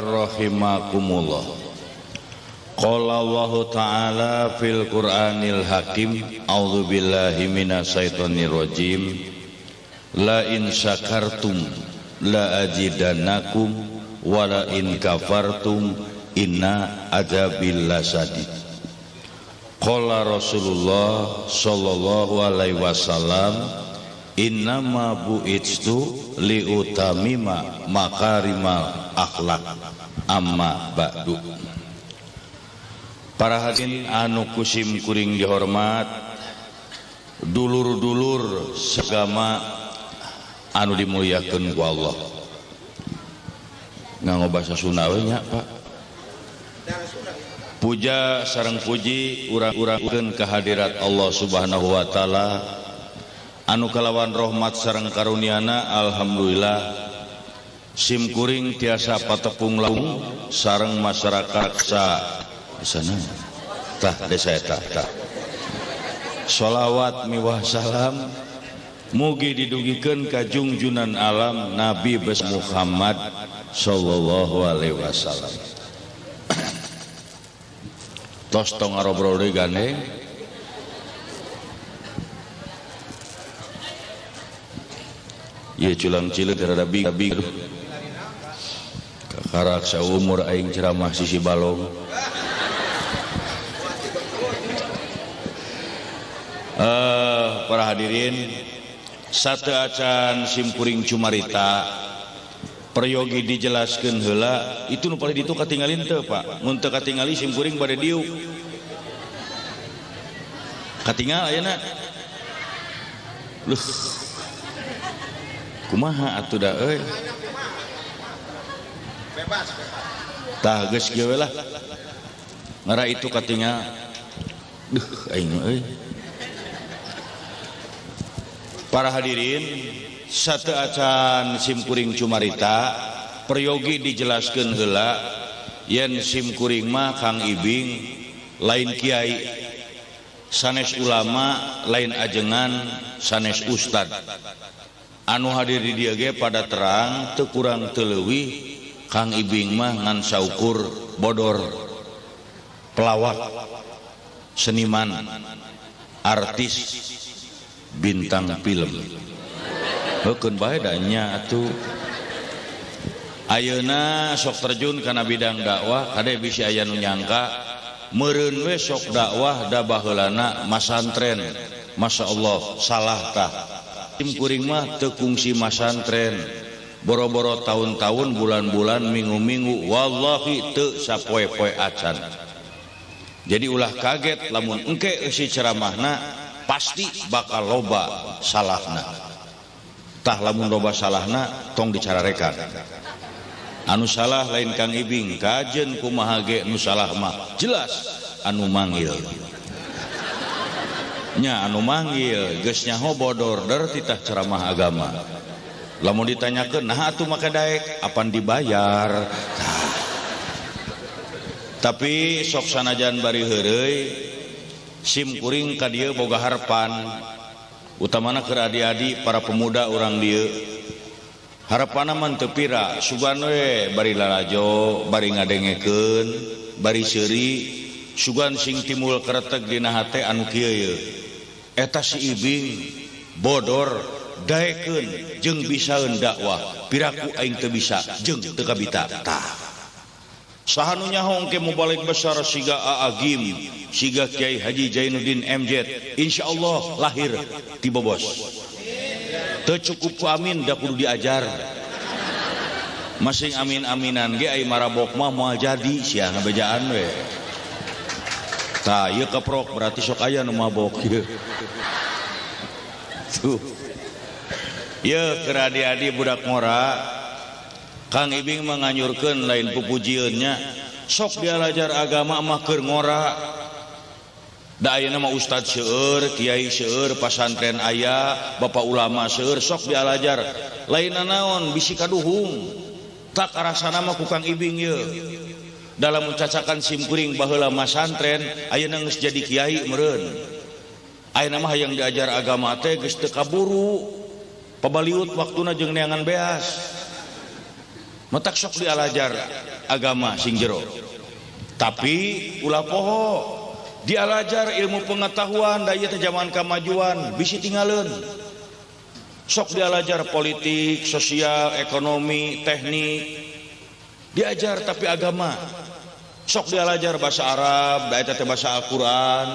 Rahimakumullah. Qala Allahu ta'ala fil Qur'anil Hakim, a'udzubillahi minasyaitonir rajim. La in syakartum la azidannakum wa la in kafartum inna adzabil lasadid. Qala Rasulullah sallallahu alaihi wasallam, innama bu'itstu liutamima makarimal akhlak amma ba'du. Para hadirin anu kusim kuring dihormat, dulur-dulur segama anu dimuliakeun ku Allah. Nganggo basa Sunda we nya, Pak. Puja sareng puji urang-urangkeun kehadirat Allah Subhanahu wa taala anu kalawan rahmat sareng karuniana, alhamdulillah sim kuring tiasa patepung laung sareng masyarakat sa sana tah desa eta tah. Sholawat miwah salam mugi didugikeun ka jungjunan alam Nabi besar Muhammad sallallahu alaihi wasallam. Tos tong ngarobrol deui gandeng. Ieu culang cileuk rada big. Kakarak saumur aing ceramah sisi balong. Para hadirin, satu acan simkuring cumarita peryogi dijelaskeun heula itu nu paling ditu katingalin teu, Pak. Mun teu katingali simkuring bade diuk. Katingal ayeuna. Luh. Kumaha atuh da euy. Bebas. Tah geus kieu we lah. Ngara itu katingal. Duh aing euy. Para hadirin, satu acan simkuring cumarita peryogi dijelaskeun heula yen simkuring mah Kang Ibing lain kiai, sanes ulama, lain ajengan, sanes ustad. Anu hadir di dieu ge pada terang teu kurang teu leuwih Kang Ibing mah ngan saukur bodor, pelawak, seniman, artis, bintang film. Heukeun bae da nya atuh. Ayeuna sok terjun kana bidang dakwah, kade bisi aya nu nyangka meureun we sok dakwah da baheulana masantren. Masyaallah, salah tah. Tim kuring mah teu kungsi masantren. Boro-boro tahun-tahun, bulan-bulan, minggu-minggu, wallahi teu sapoe-poe acan. Jadi ulah kaget lamun engke eusi ceramahna pasti bakal loba salahna. Tah lamun loba salahna tong dicararekan. Anu salah lain Kang Ibing, kajen kumaha ge nu salah mah jelas anu manggil. Nya anu manggil geus nyaho bodor der titah ceramah agama. Lamun ditanyakeun nah atuh make daek apan dibayar. Tah. Tapi sok sanajan bari heureuy sim kuring ka dieu boga harapan, utamana keur adi-adi para pemuda urang dieu. Harapanna mah teu pira, sugan we bari lalajo, bari ngadengekeun, bari seuri, sugan sing timbul kereteg dina hate anu kieu ye. Eta si Ibing bodor daekeun jeung bisaeun dakwah, piraku aing teu bisa jeung teu kabita. Tah. Saha nu nyaho engke mubalig besar siga Aa Gim, siga Kiai Haji Jainuddin MZ, insyaallah lahir ti Bobos. Teu cukup ku amin da kudu diajar. Masing amin-aminan ge ai marabok mah moal jadi sia ngabejaan we. Tah ieu keprok berarti sok aya nu mabok ieu. Tuh. Ieu keur adi-adi budak ngora, Kang Ibing menganyurkeun lain pupujieunnya, sok dialajar agama mah keur ngora. Da ayeuna mah ustad seueur, kiai seueur, pasantren aya, bapak ulama seueur, sok dialajar. Lain naon bisi kaduhung. Tak karasana mah ku Kang Ibing ieu. Dalam mencacakan simkuring baheula masantren, ayeuna geus jadi kiai meureun. Ayeuna mah hayang diajar agama teh geus teu kaburu. Pabaliut waktuna jeung neangan beas. Matak sok dialajar agama sing jero. Tapi ulah poho dialajar ilmu pengetahuan da ieu teh zaman kamajuan bisi tingaleun. Sok dialajar politik, sosial, ekonomi, teknik. Diajar tapi agama. Sok dialajar bahasa Arab, da eta teh bahasa Al-Qur'an.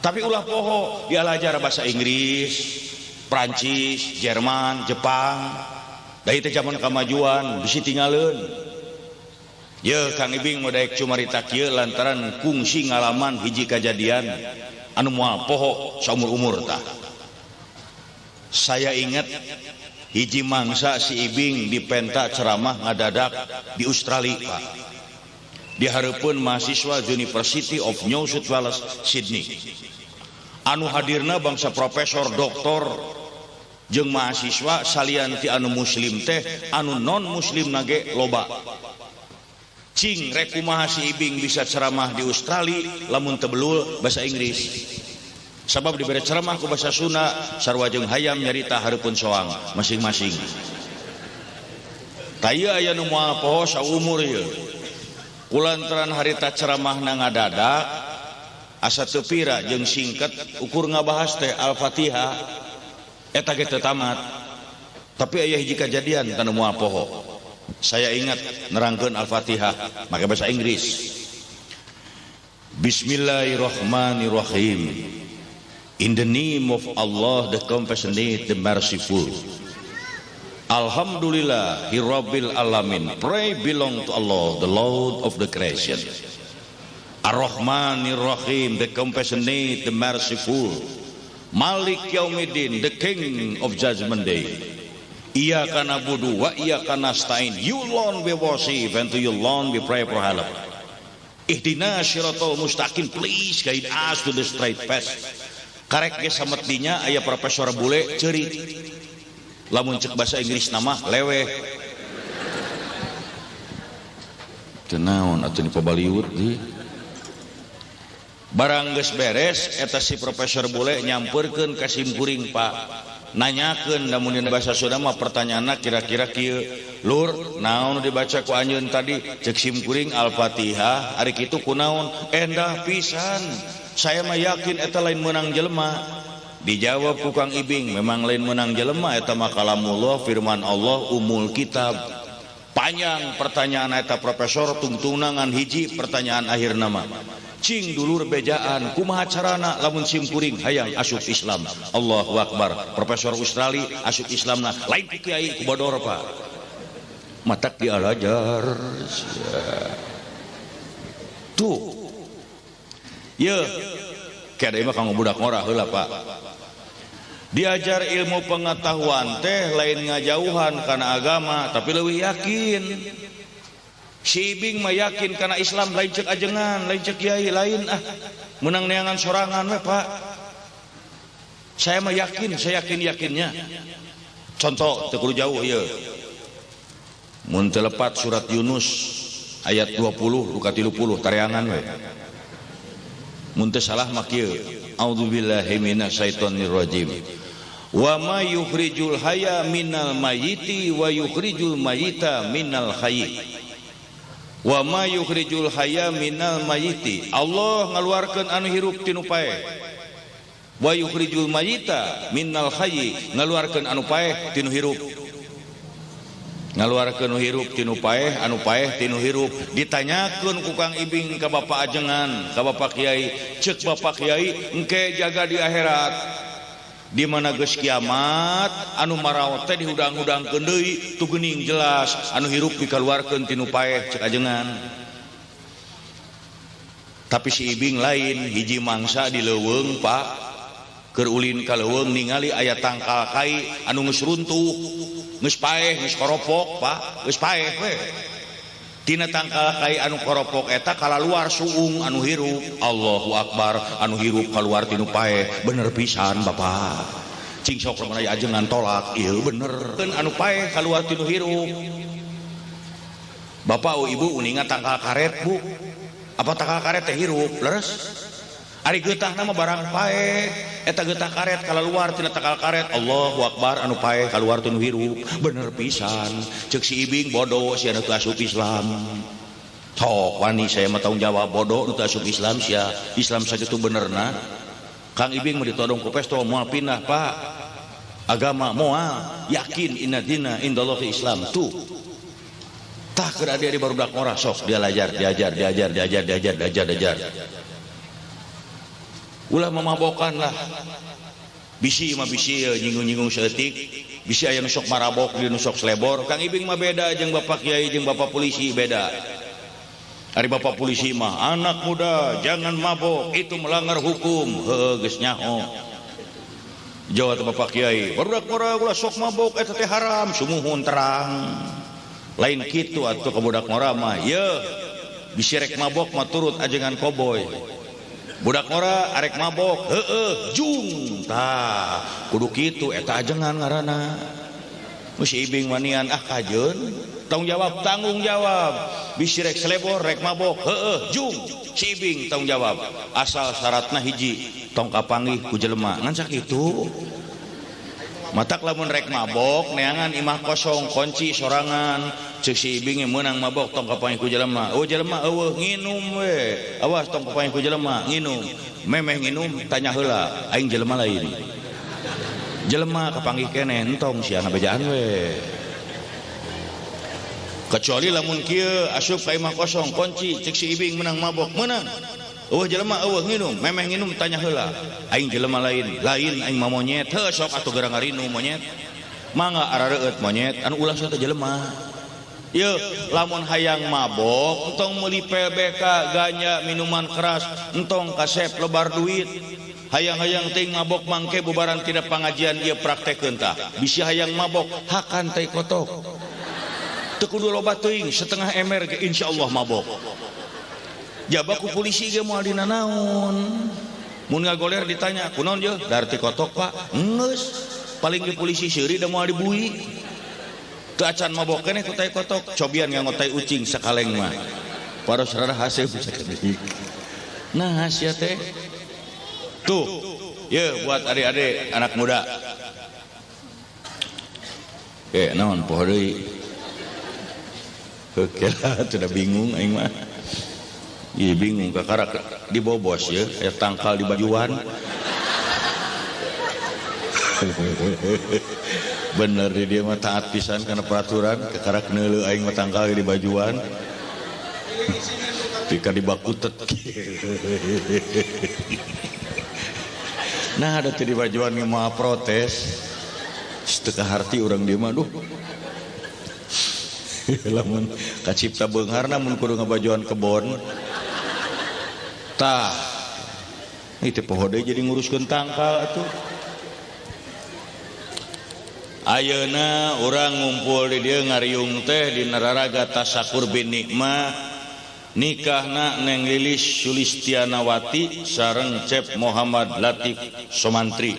Tapi ulah poho dialajar bahasa Inggris, Prancis, Jerman, Jepang. Da ieu teh zaman kamajuan bisi tingaleun. Ye Kang Ibing mau daek cumarita kieu lantaran kungsi ngalaman hiji kajadian anu moal poho saumur-umur tah. Saya ingat hiji mangsa si Ibing dipenta ceramah ngadadak di Australia, Pak. Di hareupeun mahasiswa University of New South Wales, Sydney. Anu hadirna bangsa profesor, doktor jeung mahasiswa salian ti anu muslim teh anu non muslim nage loba. Cing rek kumaha si Ibing bisa ceramah di Australia lamun teu belul bahasa Inggris. Sabab dibere ceramah ku bahasa Sunda sarua jeung hayam nyarita hareupeun soang masing-masing. Tah ieu aya nu moal poho saumur ieu. Kulantaran harita ceramahna ngadadak asa teu pira jeung singkat ukur ngabahas teh Al-Fatihah eta ge teu tamat. Tapi aya hiji kajadian tanu moal poho. Saya ingat nerangkeun Al-Fatihah make bahasa Inggris. Bismillahirrahmanirrahim. In the name of Allah, the compassionate, the merciful. Alhamdulillah, Rabbil alamin. Pray belong to Allah, the Lord of the creation. Ar-Rahmanir Rahim, the compassionate, the merciful. Malik Yaumiddin, the King of Judgment Day. Iyyaka na'budu wa iyyaka nasta'in. You alone we worship and to you alone we pray for help. Ihdina shiratal mustaqim, please guide us to the straight path. Karek ge sametinya aya profesor bule ceurik. Lamun cek bahasa Inggris nama leweh. Teu naon atuh ni pabaliut di. Barang geus beres eta si profesor bule nyampeurkeun ka simkuring, Pak. Nanyakeun lamun dina bahasa Sunda mah pertanyaanna kira-kira kieu. Lur, naon dibaca ku anjeun tadi? Cek simkuring Al-Fatihah, ari kitu kunaon? Endah pisan. Saya mah yakin eta lain meunang jelema. Dijawab ku Kang Ibing, memang lain meunang jelema eta mah kalamullah, firman Allah, umul kitab. Panjang pertanyaan eta profesor tungtungan hiji pertanyaan akhir nama. Cing dulur bejaan kumaha carana lamun simkuring hayang asup Islam. Allahu Akbar. Profesor Australia asup Islamna lain ku kiai ku bodor, Pak. Matak dialajar. Tuh. Ye, kayak mah kanggo budak ngora heula, Pak. Diajar ilmu pengetahuan teh lain ngajauhan kana agama, tapi leuwih yakin. Si Ibing mah yakin kana Islam lain cek ajengan, lain cek kiai, lain ah. Menang neangan sorangan we, Pak. Saya mah yakin, saya yakin-yakinnya. Contoh teu kudu jauh ieu. Mun teu lepat surat Yunus ayat 20 duka 30 tareangan we. Mun teu salah mah kieu. A'udzubillahi minasyaitonirrajim. Wa ma yukhrijul hayya minal mayyiti wa yukhrijul mayyita minal hayy. Wa ma yukhrijul hayya minal mayyiti. Allah ngaluarkeun anu hirup tinu paeh. Wa yukhrijul mayyita minal hayy, ngaluarkeun anu paeh tinu hirup. Ngaluarkeun hirup tinu paeh, anu paeh tinu hirup. Ditanyakeun ku Kang Ibing ka Bapak ajengan, ka Bapak Kiai. Ceuk Bapak Kiai, engke jaga di akhirat. Di mana geus kiamat, anu maraot teh dihudang-hudangkeun deui, tu geuning jelas anu hirup dikaluarkeun tinu paeh ceuk ajengan. Tapi si Ibing lain, hiji mangsa di leuweung, Pak. Keur ulin ka leuweung ningali aya tangkal kai anu geus runtuh, geus paeh, geus koropok, Pak, geus paeh we. Tina tangkal kai anu koropok eta kalaluar suung anu hirup. Allahu Akbar, anu hirup kaluar tinu paeh. Bener pisan, Bapak. Cing sok lamun aya ajengan tolak, ieu bener. Anu paeh kaluar tinu hirup. Bapak, ibu uninga tangkal karet, Bu. Apa tangkal karet teh hirup? Leres. Ari getahna mah barang paeh eta getah karet kaluar tina takal karet Allahu Akbar anu paeh kaluar teu nu hirup bener pisan ceuk si Ibing bodoh sia nu teu asup Islam sok wani saya mah tanggung jawab bodoh nu teu asup Islam sia Islam sakitu benerna Kang Ibing mah ditodong ku pestol moal pindah Pak agama moal yakin inna dina indallahi Islam tuh tah keur adi-adi barudak ngora sok dia diajar diajar diajar diajar diajar diajar diajar ulah memabokan lah bisi mah bisi nyinggung-nyinggung saeutik bisi aya nu sok marabok di nu sok selebor Kang Ibing mah beda jeung bapak kiai jeung bapak polisi beda. Ari bapak polisi mah anak muda jangan mabok itu melanggar hukum heuh geus nyaho Jawa teh bapak kiai barudak ngora ulah sok mabok eta teh haram sumuhun terang lain kitu atuh ka budak ngora mah yeuh bisi rek mabok mah turut ajengan koboy budak ngora arek mabok heueuh jung tah kudu kitu eta ajengan ngaranna mun si Ibing manian ah kajeun tanggung jawab bisi rek selebor rek mabok heueuh jung si Ibing tanggung jawab asal syaratna hiji tong kapanggih ku jelema ngan sakitu matak lamun rek mabok neangan imah kosong kunci sorangan ceuk si Ibing meunang mabok tong kapanggih ku jelema eueuh jelema eueuh nginum we awas tong kapanggih ku jelema nginum memeh nginum tanya heula aing jelema lain jelema kapanggih keneh entong sia ngabejaan we kecuali lamun kieu asup ka imah kosong kunci ceuk si Ibing meunang mabok meunang eueuh jelema eueuh nginum memeh nginum tanya heula aing jelema lain lain aing mah monyet heuh sok atuh gerang ngarinu monyet mangga arareueut monyet anu ulah sok teh jelema yeuh lamun hayang mabok entong meuli PBK ganja minuman keras entong kasep lebar duit hayang-hayang teuing mabok mangke bubaran tina pangajian ieu praktekeun tah bisi hayang mabok hakan teh kotok teu kudu loba teuing setengah ember ge insyaallah mabok jaba ku polisi ge moal dina naon mun ngagoler ditanya kunaon yeuh dar ti kotok Pak geus paling ge polisi seuri da moal dibui teu acan mabok keneh ku tai kotok cobian nganggo tai ucing sakaleng mah paros rada haseup sakedik nah sia teh tuh yeuh buat adik-adik anak muda naon poho deui heuh lah teu bingung aing mah. Iya bingung kakarak dibobos ya, aya tangkal di bajuan. Bener di dia mah taat pisan kana peraturan, kakarak neuleuh aing mah tangkal di bajuan. Pika dibakutet. Nah ada teh di bajuan mah protes. Teu kaharti urang dia mah duh. Lamun kacipta beungharna mun kudu ngabajuan kebon. Tah itu poho deui jadi nguruskeun tangkal atuh. Ayeuna urang ngumpul di dieu ngariung teh di nararaga tasakur bin nikmah nikahna Neng Lilis Sulistianawati sareng Cep Muhammad Latif Somantri.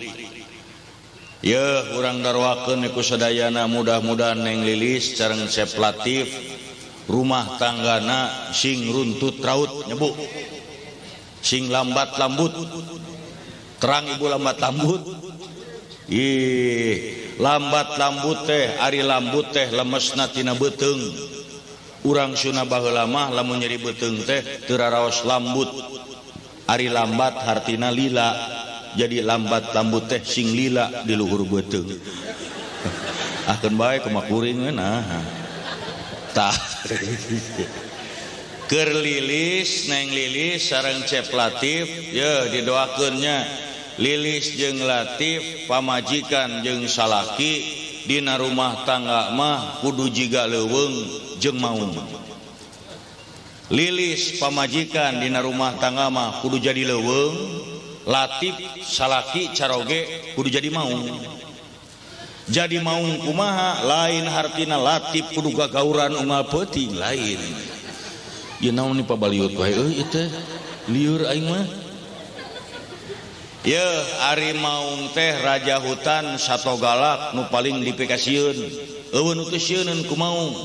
Yeuh urang darwakeun ku sadayana mudah-mudahan Neng Lilis sareng Cep Latif rumah tanggana sing runtut raut nyebu sing lambat lambut terang ibu lambat lambut ih lambat lambut teh ari lambut teh lemesna tina beuteung urang Sunda baheula mah lamun nyeri beuteung teh teu raraos lambut ari lambat hartina lila jadi lambat lambut teh sing lila di luhur beuteung akeun bae kumaha kuring nah tah keur Lilis Neng Lilis sareng Cep Latif yeuh didoakeun nya Lilis jeung Latif pamajikan jeung salaki dina rumah tangga mah kudu jiga leuweung jeung maung. Lilis pamajikan dina rumah tangga mah kudu jadi leuweung, Latif salaki caroge kudu jadi maung. Jadi maung kumaha lain hartina Latif kudu gagauran unggal peuting lain. Ieu naon ni pabaliut wae euy ieu teh lieur aing mah. Yeuh ari maung teh raja hutan sato galak nu paling dipikasieun. Eueuh nu teu sieuneun ku maung.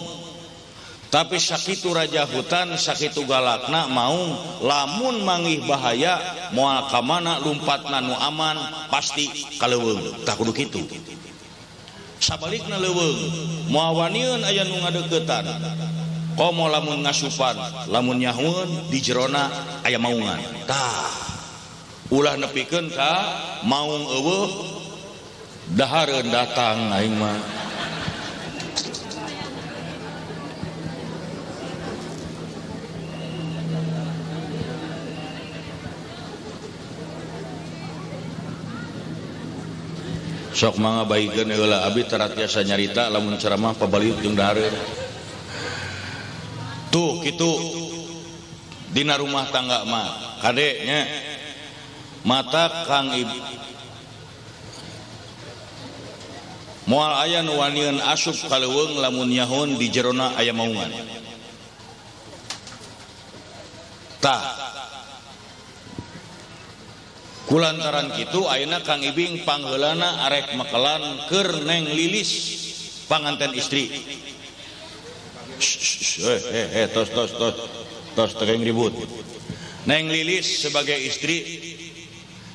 Tapi sakitu raja hutan sakitu galakna maung lamun manggih bahaya moal ka mana lumpatna nu aman pasti ka leuweung. Tah kudu kitu. Sabalikna leuweung moal waniun aya nu ngadeuketan. Komo lamun ngasupan, lamun nyahueun di jerona aya maungan. Tah ulah nepikeun ka maung eueuh dahareun datang aing mah. Sok mangga baikeun heula abi tara tiasa nyarita lamun ceramah pabaliut jeung dahareun. Tuh kitu dina rumah tangga mah kade nya mata Kang Ibu moal aya nu wanian asup ka leuweung lamun nyahoun di jerona aya maungan. Tah kulantaran kitu ayeuna Kang Ibing pangheulana arek mekelan keur Neng Lilis panganten istri. Tos tos tos tos teu ribut. Neng Lilis sebagai istri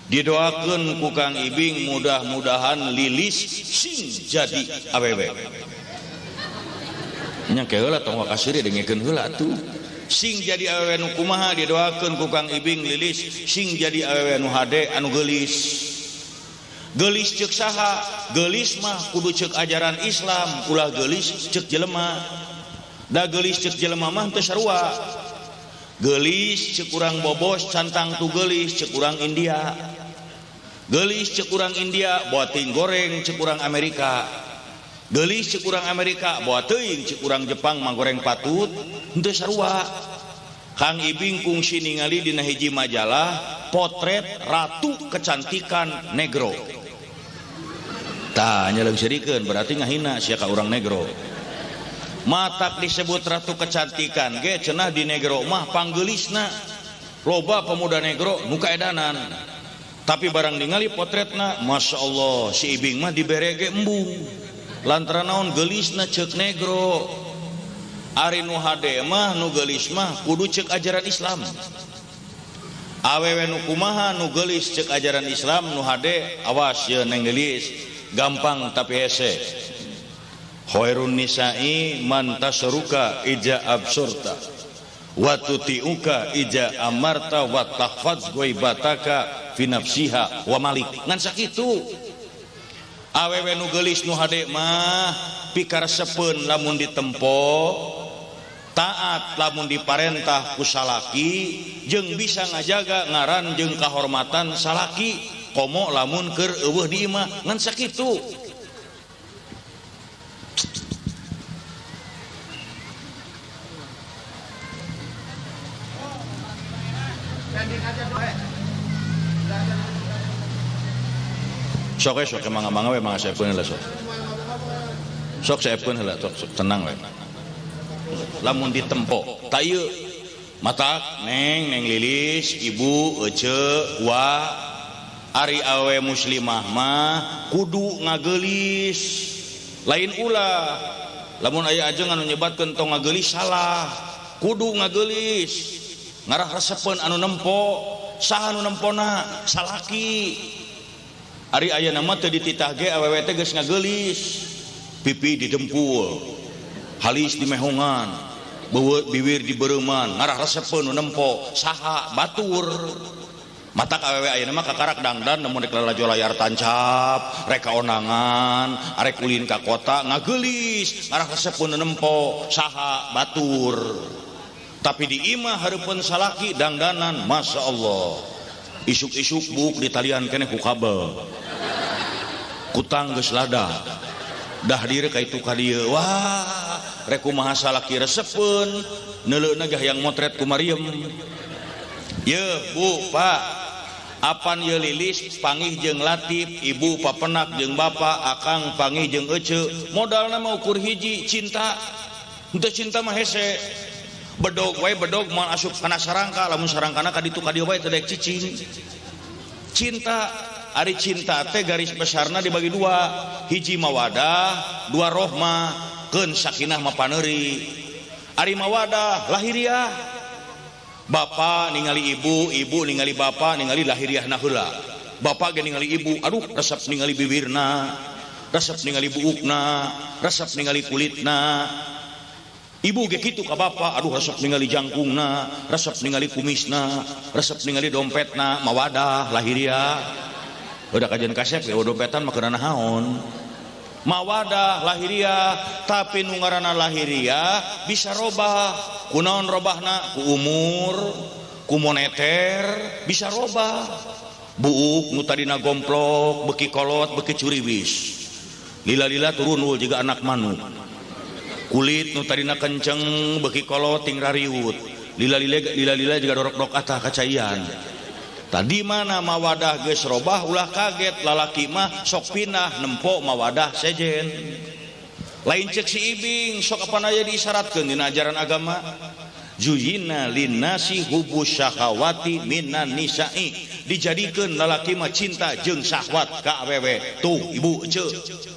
didoakeun ku Kang Ibing mudah-mudahan Lilis sing jadi awewe. Nya ke heula tong wakasiri dengekeun heula atuh. Sing jadi awewe nu kumaha didoakeun ku Kang Ibing Lilis sing jadi awewe nu hade anu geulis. Geulis ceuk saha? Geulis mah kudu ceuk ajaran Islam, ulah geulis ceuk jelema. Da geulis ceuk jelema mah teu sarua. Geulis ceuk urang bobos cantang tu geulis ceuk urang India. Geulis ceuk urang India boa teuing goreng ceuk urang Amerika. Geulis ceuk urang Amerika boa teuing ceuk urang Jepang mah goreng patut henteu sarua. Kang Ibing kungsi ningali dina hiji majalah potret ratu kecantikan negro. Tah nya leungseurikeun berarti ngahina sia ka urang negro. Matak disebut ratu kecantikan ge cenah di negro mah panggeulisna. Loba pemuda negro nu kaedanan. Tapi barang ningali potretna Masya Allah si Ibing mah dibere ge embung. Lantaran naon geulisna ceuk negro. Ari nu hade mah nu geulis mah kudu ceuk ajaran Islam. Awewe nu kumaha nu geulis ceuk ajaran Islam nu hade awas ye Neng Lilis gampang tapi hese. Khairun nisa'i man tasruka ija absurta wa tuti'uka ija amarta wa tahfaz ghaibataka fi nafsiha wa malik. Ngan sakitu. Awewe nu geulis nu hade mah pikaresepeun lamun ditempo, taat lamun diparentah ku salaki, jeung bisa ngajaga ngaran jeung kahormatan salaki, komo lamun keur eueuh di imah. Ngan sakitu. Sok we sok mangga-mangga we mangga saepkeun heula sok. Sok saepkeun heula sok tenang we. Lamun ditempo ta ieu matak Neng Neng Lilis ibu ece wa ari awe muslimah mah kudu ngageulis lain ulah. Lamun aya ajengan anu nyebatkeun tong ngageulis salah. Kudu ngageulis ngarah resepeun anu nempo, saha anu nempona salaki. Ari aya nama teu dititah ge awewe teh geus ngageulis, pipi didempul, halis dimehongan, beuweut biwir dibereuman, ngarah resepeun nu nempo saha batur. Matak awewe ayeuna mah kakarak dangdan lamun rek lalajo layar tancap, rek kaonangan, arek ulin ka kota ngageulis, ngarah resepeun nu nempo saha batur. Tapi di imah hareupeun salaki dangdanan Masya Allah. Isuk-isuk buk di talian keneh ku kabel. Kutang geus lada. Dah diri ka itu ka dieu. Wah, rek kumaha salaki resepeun, neuleuna gah yang motret ku Mariam. Yeuh, Bu, Pak. Apan ye Lilis pangih jeung Latif, ibu papenak jeung bapak, akang pangih jeung ece. Modalna mah ukur hiji cinta. Henteu cinta mah hese. Bedog wae bedog moal asup kana sarangka, lamun sarangkana ka ditu ka dieu wae teu daek cicing. Cinta, ari cinta teh garis besarna dibagi dua, hiji mawadah, dua rohmah, keun sakinah mah paneuri. Ari mawadah lahiriah. Bapak ningali ibu, ibu ningali bapak, ningali lahiriahna heula. Bapak ge ningali ibu, aduh resep ningali bibirna, resep ningali buukna, resep ningali kulitna. Ibu ge kitu ka bapak, aduh resep ningali jangkungna, resep ningali kumisna, resep ningali dompetna, mawadah lahiriah. Udah kajian kasep ya dompetan mah keuna naon. Mawadah lahiriah, tapi nu ngaranna lahiriah bisa robah. Kunaon robahna? Ku umur, ku moneter bisa robah. Buuk nu tadina gomplok, beki kolot, beki curiwis. Lila-lila turun ul jiga anak manuk. Kulit nu tadina kenceng, beki kolot ting rariut. Lila-lila jiga dorok-dorok atah kacaian. Tadi mana mawadah geus robah ulah kaget lalaki mah sok pinah nempo mawadah sejen. Lain cek si Ibing sok apana aya diisyaratkeun dina ajaran agama. Zuyina linnasi hubus syahawati minan nisa'i. Dijadikeun lalaki mah cinta jeung syahwat ka awewe. Tuh ibu ceu.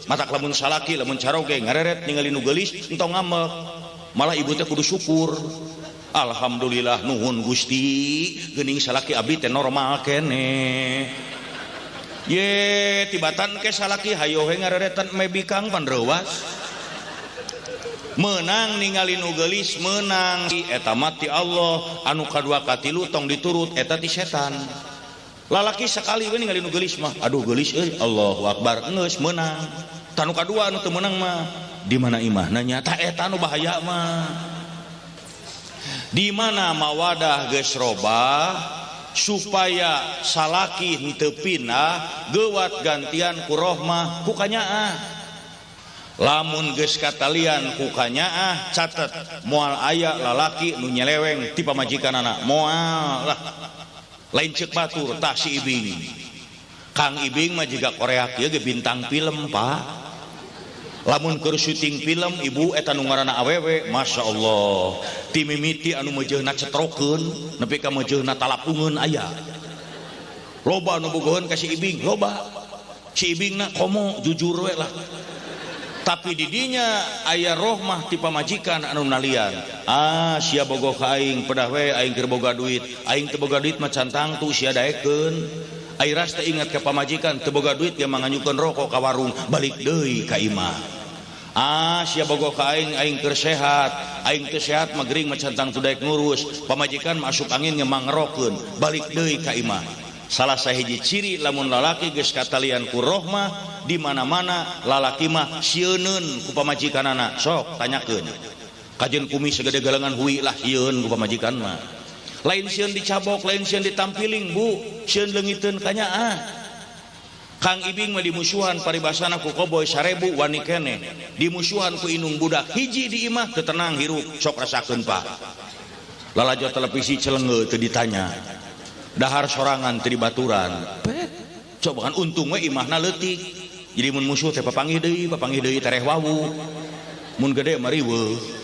Matak lamun salaki lamun caroge ngareret ningali nu geulis entong ngambek. Malah ibu teh kudu syukur. Alhamdulillah nuhun Gusti geuning salaki abdi teh normal keneh. Ye tibatan ke salaki hayo we ngareretan me bikang pan reuwas. Menang ningali nu geulis menang eta mah ti Allah, anu kadua katilu tong diturut eta ti setan. Lalaki sekali we ningali nu geulis mah aduh geulis euy Allahu akbar geus meunang. Tah nu kadua anu teu meunang mah di mana imahna nya tah eta nu bahaya mah. Di mana mawadah geus robah supaya salaki henteu pindah geuwat gantian ku rohmah ku kanyaah. Lamun geus katalian ku kanyaah catet moal aya lalaki nu nyeleweng ti pamajikanana moal lah. Lain ceuk batur tah si Ibing. Kang Ibing mah jiga Korea kieu ge bintang film Pak. Lamun keur syuting film ibu eta nu ngaranna awewe Masya Allah ti mimiti anu meujeuhna cetrokeun nepi ka meujeuhna talapungeun aya. Loba anu bogoheun ka si Ibing loba. Si Ibingna komo jujur we lah. Tapi didinya aya rohmah ti pamajikan anu nalian. Ah sia bogoh ka aing pedah we aing keur boga duit. Aing teu boga duit mah can tangtu sia daekeun. Airas teh ingat ka pamajikan teu boga duit ge manganyukeun rokok ka warung balik deui ka imah. Ah sia bogoh ka aing aing keur sehat. Aing teu sehat mah gering mah can tangtu daek ngurus. Pamajikan mah asup angin ge mangerokeun balik deui ka imah. Salah sahiji ciri lamun lalaki geus katalian ku rohmah di mana-mana lalaki mah sieuneun ku pamajikanana. Sok tanyakeun. Kajeun kumis sagede galengan hui lah sieun ku pamajikan mah. Lain sieun dicabok, lain sieun ditampiling, Bu. Sieun leungiteun kanyaah. Kang Ibing mah dimusuhan paribasana ku koboy 1000 wani keneh. Dimusuhan ku inung budak hiji di imah teu tenang hirup sok rasakeun Pak. Lalajo televisi celengeu teu ditanya. Dahar sorangan teu dibaturan. Coba kan untung we imahna leutik. Jadi mun musuh teh papanggih deui tereh wawu. Mun gede mah riweuh.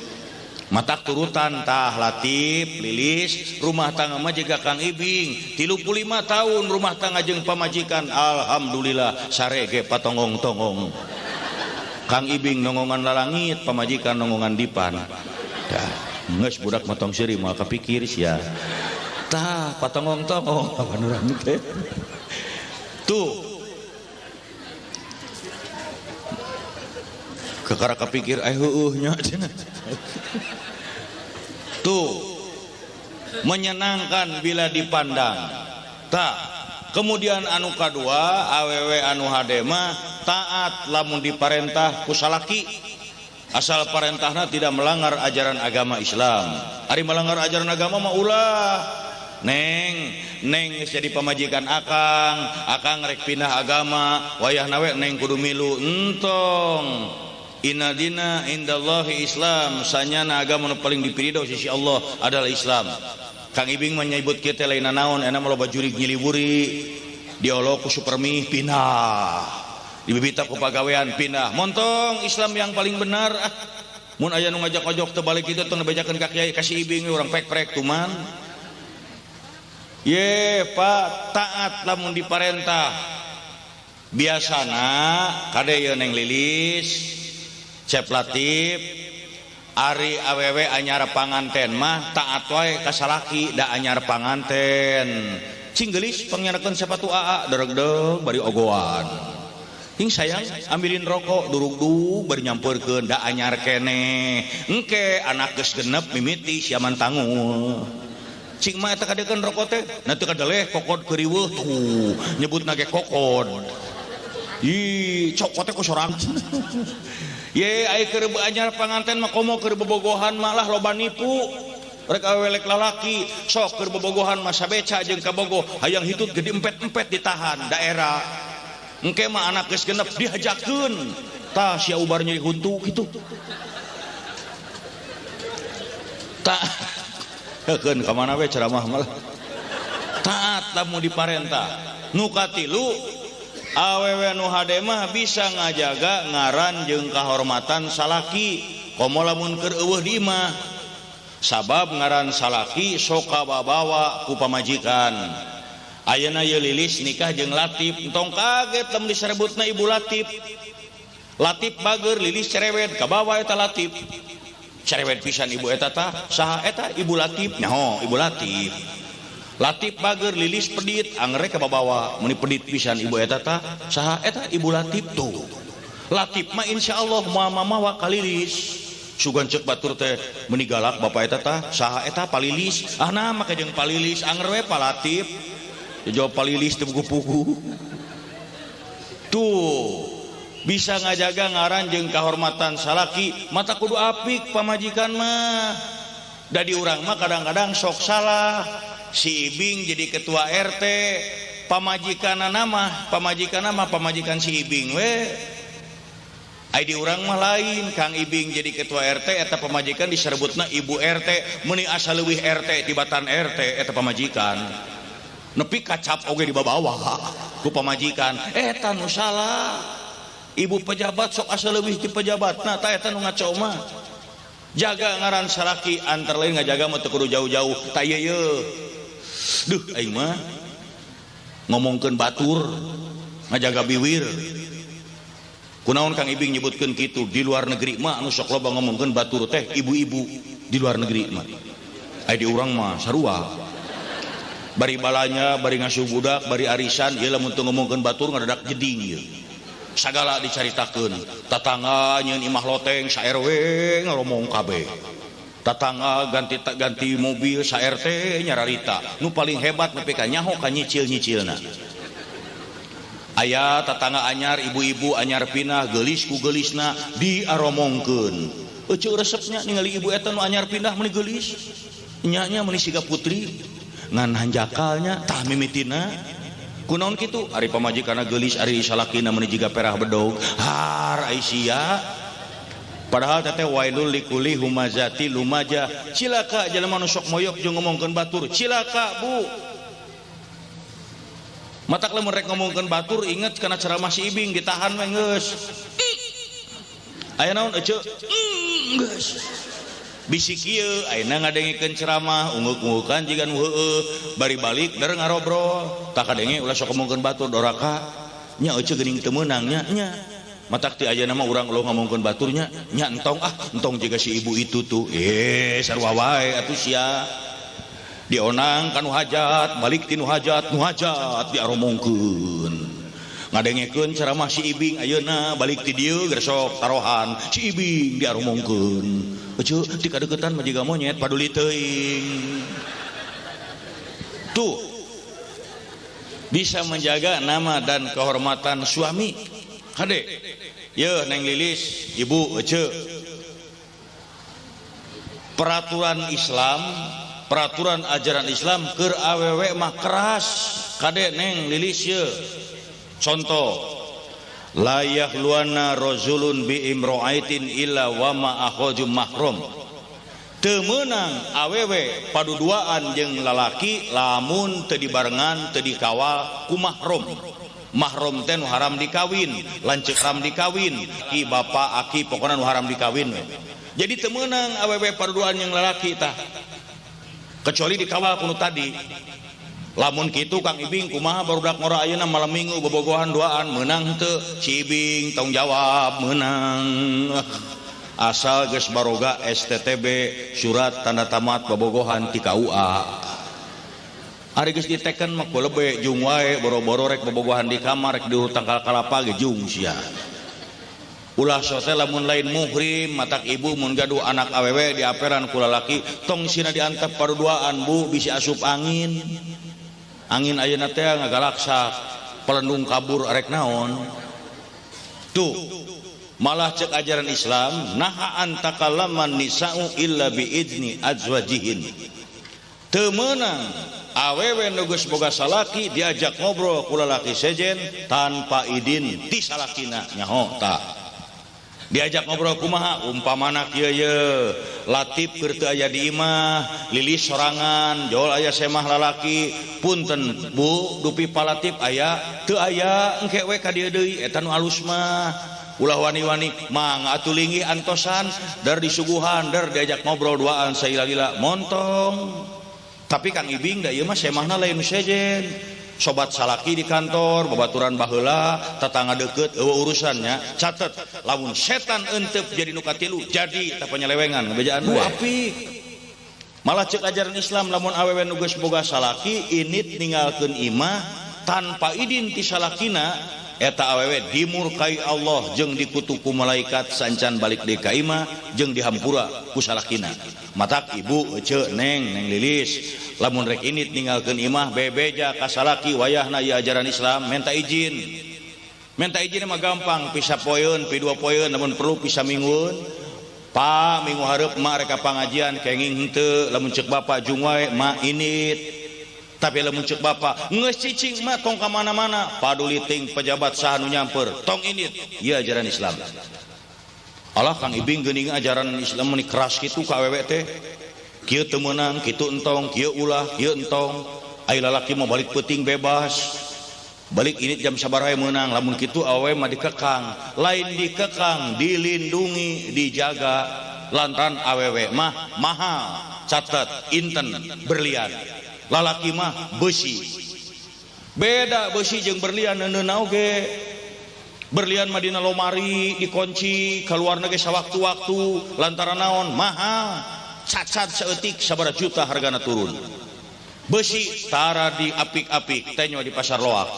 Matak turutan tah Latif Lilis rumah tangga mah jiga Kang Ibing 35 tahun rumah tangga jeung pamajikan alhamdulillah sarege patongong-tongong. Kang Ibing nongongan lalangit pamajikan nongongan dipan. Tah geus budak mah tong seuri moal kapikir sia. Tah patongong-tongong apa urang teh. Tuh kekara kapikir eh heueuh nya cenah. Tuh menyenangkan bila dipandang. Tak kemudian anu kadua awewe anu hade mah taat lamun diparentah ku salaki asal parentahna tidak melanggar ajaran agama Islam. Ari melanggar ajaran agama mah ulah. Neng, neng geus jadi pamajikan akang, akang rek pindah agama, wayahna we neng kudu milu entong. Inna dina indallahi Islam, sanyana agama nu paling dipiridho sisi Allah adalah Islam. Kang Ibing menyebut kieu teh lain naon, enak mah loba jurig nyiliwuri, diolok ku supermi pindah, dibibita ku pagawean pindah. Montong Islam yang paling benar ah. Mun aya nu ngajak-ojok teu balik kitu tong dibejakeun ka kiai ka si Ibing urang pek-prek tuman. Ye Pak, taat lamun diparentah. Biasana kade ye Neng Lilis, Cep Latif, Ari awewe anyar panganten mah taat wae ka salaki da anyar panganten. Cing geulis pangyanakeun sepatu aa deregdeg bari ogoan. Hing sayang ambilin rokok durugdug bari nyampeurkeun da anyar keneh. Engke anak geus genep mimiti siaman tangul. Cing mah eta kadekeun rokok teh, na teu kadeleh kokod keuriweuh tuh nyebutna ge kokod. Ih, cokot teh ku sorang. Ye ai keur anyar panganten mah komo keur bobogohan malah loba nipu. Rek awewe lalaki sok keur bobogohan mah sabeca jeung kabogoh hayang hitut gede empet-empet ditahan daerah. Engke mah anak geus genep dihajakeun. Tah sia ubar nyeri huntu kitu. Tah heukeun ka mana we ceramah malah. Taat lamun diparentah. Nu katilu awewe nu hade mah bisa ngajaga ngaran jeung kahormatan salaki komo lamun keur eueuh di imah sabab ngaran salaki sok kababawa ku pamajikan. Ayeuna ieu Lilis nikah jeung Latif entong kaget lamun diserebutna ibu Latif. Latif bager Lilis cerewet kabawa eta Latif. Cerewet pisan ibu eta tah saha eta ibu Latif nyaho ibu Latif. Latif bager Lilis pedit angere ka babawa meuni pedit pisan ibu eta tah saha eta ibu Latif tuh. Latif mah insyaallah moal mamawa ka Lilis. Sugan ceuk batur teh meuni galak bapa eta tah saha eta Palilis. Ah nah make jeung Palilis anger we Pa Latif. Jawab Palilis teu pugu-pugu. Tuh bisa ngajaga ngaran jeung kahormatan salaki mata kudu apik pamajikan mah. Da di urang mah kadang-kadang sok salah. Si Ibing jadi ketua RT, pamajikanna mah, pamajikan si Ibing we. Ai di urang mah lain, Kang Ibing jadi ketua RT eta pamajikan diserebutna ibu RT, meuni asa leuwih RT tibatan RT eta pamajikan. Nepi kacap oge dibabawa ku pamajikan, eta nu salah. Ibu pejabat sok asa leuwih ti pejabatna, tah eta nu ngaco mah. Jaga ngaran salaki antara lain ngajaga mah teu kudu jauh-jauh, tah ieu ye. Duh aing mah ngomongkeun batur ngajaga biwir. Kunaon Kang Ibing nyebutkeun kitu di luar negeri mah anu sok loba ngomongkeun batur teh ibu-ibu di luar negeri mah. Ai di urang mah sarua. Bari balanya, bari ngasuh budak, bari arisan ieu lamun teu ngomongkeun batur ngadadak jeding ieu. Sagala dicaritakeun. Tatangga nyeun imah loteng sa RW ngaromong kabeh. Tatangga ganti mobil sa RT nyararita. Nu paling hebat nepi ka nyaho ka nyicil-nyicilna. Aya tatangga anyar ibu-ibu anyar pindah geulis ku geulisna diaromongkeun. Euceu resepnya ningali ibu eta nu anyar pindah meuni geulis. Nya-nya meuni siga putri ngan hanjakalnya tah mimitina. Kunaon kitu? Ari pamajikanna geulis ari salakina meuni jiga perah bedog. Har ai sia. Padahal teteh wailul likuli humazati lumaja. Cilaka jelema nu sok moyok jeung ngomongkeun batur. Cilaka bu. Matak lamun rek ngomongkeun batur inget kana ceramah si Ibing ditahan we geus. Aya naon eceu? Geus. Bisi kieu ayeuna ngadengikeun ceramah ungeuk-ungukan jiga nu heueuh bari balik der ngarobrol. Tah kadenge ulah sok ngomongkeun batur doraka. Nya eceu geuning teu meunang nya nya. Matak ti ayeuna mah urang ulah ngomongkeun baturnya nya entong ah entong jiga si ibu itu tuh. Sarua wae atuh sia. Dionang ka nu hajat balik ti nu hajat diaromongkeun. Ngadengekeun ceramah si Ibing ayeuna balik ti dieu geus sok tarohan si Ibing diaromongkeun. Euceu ti kadeuketan mah jiga monyet paduli teuing. Tuh bisa menjaga nama dan kehormatan suami. Kade, ye Neng Lilis, Ibu Ece. Peraturan Islam, peraturan ajaran Islam keur awewe mah keras. Kade Neng Lilis ye. Contoh, la yahluana rajulun bi imra'atin illa wa ma akhaju mahrum. Teu meunang awewe paduduaan jeung lalaki lamun teu dibarengan teu dikawal ku mahrum. Mahrum teh nu haram dikawin, lanceuk haram dikawin, ki bapa aki pokona nu haram dikawin we. Jadi teu meunang awewe paduduaan jeung lalaki tah. Kecuali dikawal ku nu tadi. Lamun kitu Kang Ibing kumaha barudak ngora ayeuna malam minggu bobogohan duaan meunang teu? Si Ibing tong jawab meunang. Asal geus baroga STTB surat tanda tamat bobogohan ti KUA. Ari geus diteken mah kulebe jung wae boro-boro rek bobogohan di kamar rek di tangkal kalapa ge jung sia. Ulah sote lamun lain muhrim matak ibu mun gaduh anak awewe diaperan ku lalaki tong sina diantep paruduaan bu bisi asup angin. Angin ayeuna teh ngagalaksak pelendung kabur arek naon. Tuh malah cek ajaran Islam naha antakallaman nisa'u illa biizni azwajihin. Teu meunang awewe nu geus boga salaki diajak ngobrol ku lalaki sejen tanpa idin ti salakina nyaho tah. Diajak ngobrol kumaha umpamana kieu ye Latif keur teu aya di imah lilis sorangan jol aya semah lalaki punten bu dupi palatif aya teu aya engke we ka dieu deui eta nu alus mah ulah wani-wani mangga atuh linggih antosan dar disuguhan dar diajak ngobrol duaan saila-lila montong. Tapi Kang Ibing da ieu mah semahna lain nu sejen sobat salaki di kantor babaturan baheula tetangga deket eueuh urusannya catet lamun setan entep jadi nu katilu jadi tah panyelewengan ngabejaan we apik. Malah cek ajaran Islam lamun awewe nu geus boga salaki init ninggalkeun imah tanpa idin ti salakina eta awewe dimurkai Allah jeung dikutuk ku malaikat sancan balik deui ka imah jeung dihampura ku salakina. Matak ibu ece neng neng lilis lamun rek init ninggalkeun imah bebeja ka salaki wayahna ieu ajaran Islam minta izin. Minta izin mah gampang pisa poeun pi dua poeun lamun perlu pisa minggueun. Pa minggu hareup mah rek ka pangajian kenging henteu lamun ceuk bapa jung wae ma init. Tapi lamun ceuk bapa geus cicing mah tong ka mana-mana paduli ting pejabat saha nu nyamper tong init ieu ajaran Islam. Allah Kang Ibing geuning ajaran Islam meni keras kitu ka awewe teh kieu teu meunang kitu entong kieu ulah kieu entong ai lalaki mah balik peuting bebas balik init jam sabaraha meunang lamun kitu awewe mah dikekang lain dikekang dilindungi dijaga lantaran awewe mah mahal catet inten berlian lalaki mah besi beda besi jeung berlian neuneuna oge. Berlian mah dina lomari dikunci keluarna ge sawaktu-waktu lantaran naon mahal cacat saeutik sabaraha juta hargana turun. Besi tara diapik-apik tenyo di pasar loak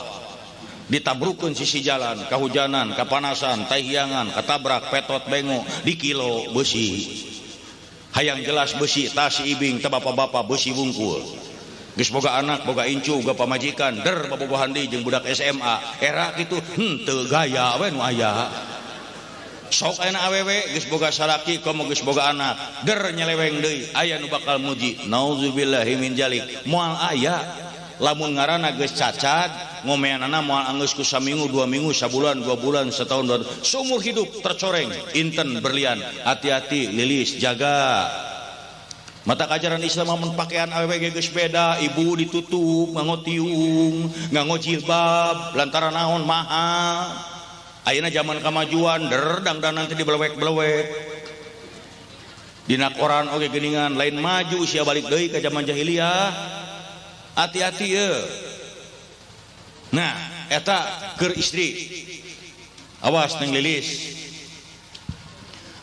ditabrukeun sisi jalan kahujanan kapanasan tahiangan katabrak petot bengo di kilo besi hayang jelas besi tas ibing teh bapak-bapak besi wungkul. Geus boga anak, boga incu, boga pamajikan, der bobogohan deui jeung budak SMA. Era kitu henteu gaya we nu aya. Sok ayeuna awewe geus boga salaki komo geus boga anak, der nyeleweng deui aya nu bakal muji. Nauzubillahi min jalik. Moal aya lamun ngaranna geus cacat, ngomeanana moal anggeus ku saminggu, 2 minggu, sabulan, 2 bulan, setahun, 2 seumur hidup tercoreng inten berlian. Hati-hati lilis jaga. Mata ajaran Islam mun pakaian awewe ge geus beda, ibu ditutup, nganggo tiung, nganggo jilbab, lantaran naon mahal. Ayeuna zaman kamajuan, der dangdanan teh dibelewek-belewek. Dina koran oge geuningan lain maju sia balik deui ka zaman jahiliyah. Hati-hati ye. Nah, eta keur istri. Awas neng lilis.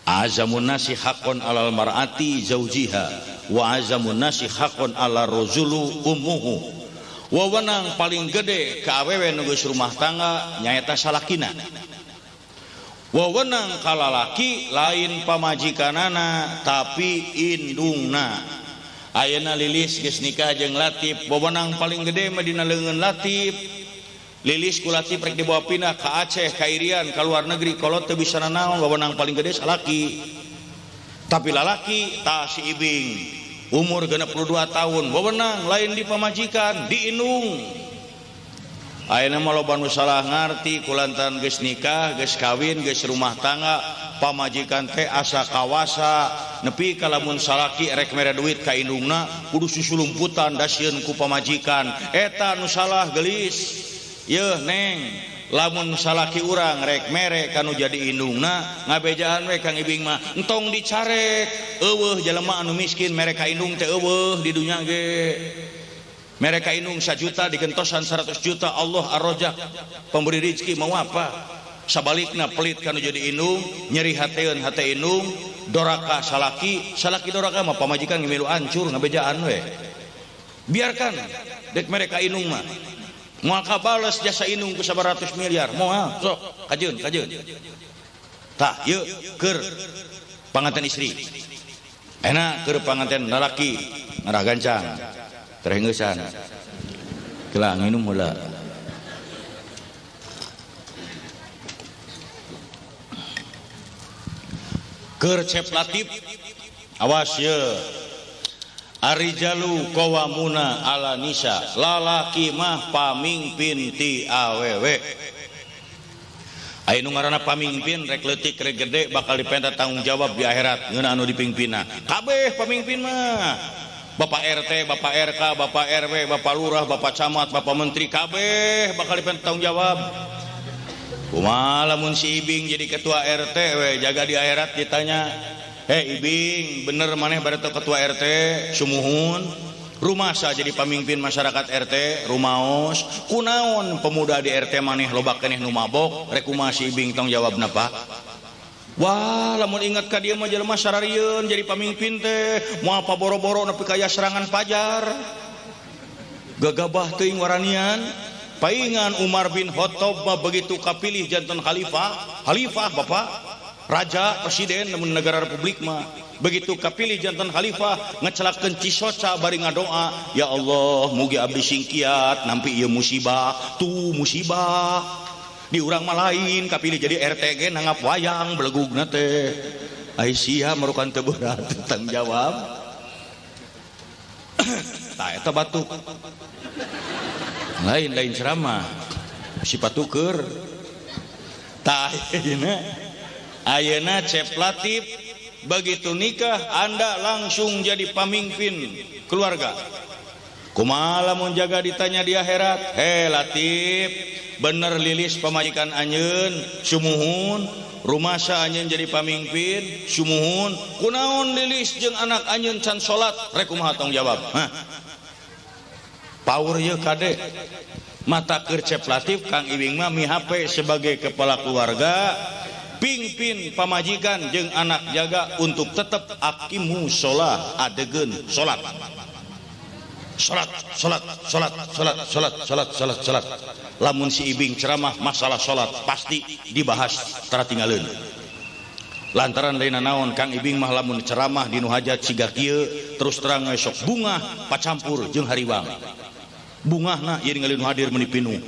Azamun nasi haqqon alal mar'ati zaujiha wa azamun nasi haqqon ala rajulu ummuhu. Wewenang paling gede ka awewe nu geus rumah tangga nyaeta salakina. Wewenang ka lalaki lain pamajikanana tapi indungna. Ayeuna lilis geus nikah jeung Latif, wewenang paling gede mah dina leungeun Latif. Lilis ku Latif rek dibawa pindah ke Aceh, ka Irian, ka luar negeri, kalau teu bisa nanaon wewenang paling gede salaki. Tapi lalaki tah si Ibing umur 62 tahun, wewenang lain di pamajikan, di indung. Ayeuna mah loba nu salah ngarti kulantaran geus nikah, geus kawin, geus rumah tangga, pamajikan teh asa kawasa nepi ka lamun salaki rek mere duit ka indungna kudu susulumputan dasieun ku pamajikan. Eta nu salah gelis. Yeuh neng, lamun salaki urang rek mere kanu jadi indungna ngabejaan we Kang Ibing mah entong dicarek eueuh jelema anu miskin mere ka indung teh eueuh di dunya ge. Mere ka indung 1 juta digentosan 100 juta, Allah ar-Razzaq pemberi rezeki mau apa. Sabalikna pelit kanu jadi indung, nyeri hateun hate indung, doraka salaki, salaki doraka mah pamajikan ngimilu hancur ngabejaan we. Biarkan dek mereka indung mah. Moal kabales jasa indung ku 100 miliar, moal sok kajeun kajeun. Tah ieu keur panganten istri. Enak keur panganten lalaki ngarah gancang. Terengeusan. Kela nginum heula. Keur Cep Latif awas ye. Arijalu qawamuna ala nisa, lalaki mah pamingpin ti awewe. Aya nu ngaranna pamingpin rek leutik rek gede bakal dipenta tanggung jawab di akhirat ngeunah anu dipingpinna. Kabeh pamingpin mah. Bapak RT, Bapak RK, Bapak RW, Bapak Lurah, Bapak Camat, Bapak Menteri kabeh bakal dipenta tanggung jawab. Kumaha lamun si Ibing jadi ketua RT we jaga di akhirat ditanya, "Hei Ibing, bener maneh bareto ketua RT sumuhun? Rumasa jadi pamimpin masyarakat RT rumaos, kunaon pemuda di RT maneh loba keneh nu mabok, rek kumaha si Ibing tong jawabna Pak?" Wah, lamun ingat ka dieu mah jelema sararieun jadi pamimpin teh, moal paboro-boro nepi ka aya serangan pajar. Gagabah teuing waranian. Paingan Umar bin Khattab mah begitu kapilih janten khalifah, khalifah Bapak, raja, presiden namun negara republik mah. Begitu kapilih janten khalifah ngecelakeun cisoca bari ngadoa, ya Allah mugi abdi singkiat nampi ieu musibah, tuh musibah. Di urang mah lain kapilih jadi RT ge nanggap wayang belegugna teh. Ai sia merukan teu berat tanggung jawab. Tah eta batuk. Lain-lain ceramah sifat tuker. Tah ayeuna ayeuna Cep Latif begitu nikah Anda langsung jadi pamimpin keluarga. Kumaha lamun jaga ditanya di akhirat, "He Latif, bener lilis pamajikan anjeun sumuhun, rumasa anjeun jadi pamimpin sumuhun, kunaon lilis jeung anak anjeun can salat, rek kumaha tong jawab?" Hah. Power ye kade. Mata keur Cep Latif Kang Ibing mah mihape sebagai kepala keluarga, pingpin pamajikan jeung anak jaga untuk tetap akimu sholah adegeun salat. Salat, salat, salat, salat, salat, salat, salat, salat. Lamun si Ibing ceramah masalah salat pasti dibahas tara tinggaleun. Lantaran lain naon Kang Ibing mah lamun ceramah di nu hajat siga kieu terus terang we sok bungah pacampur jeung hariwang. Bungahna ieu ningali nu hadir meuni pinuh.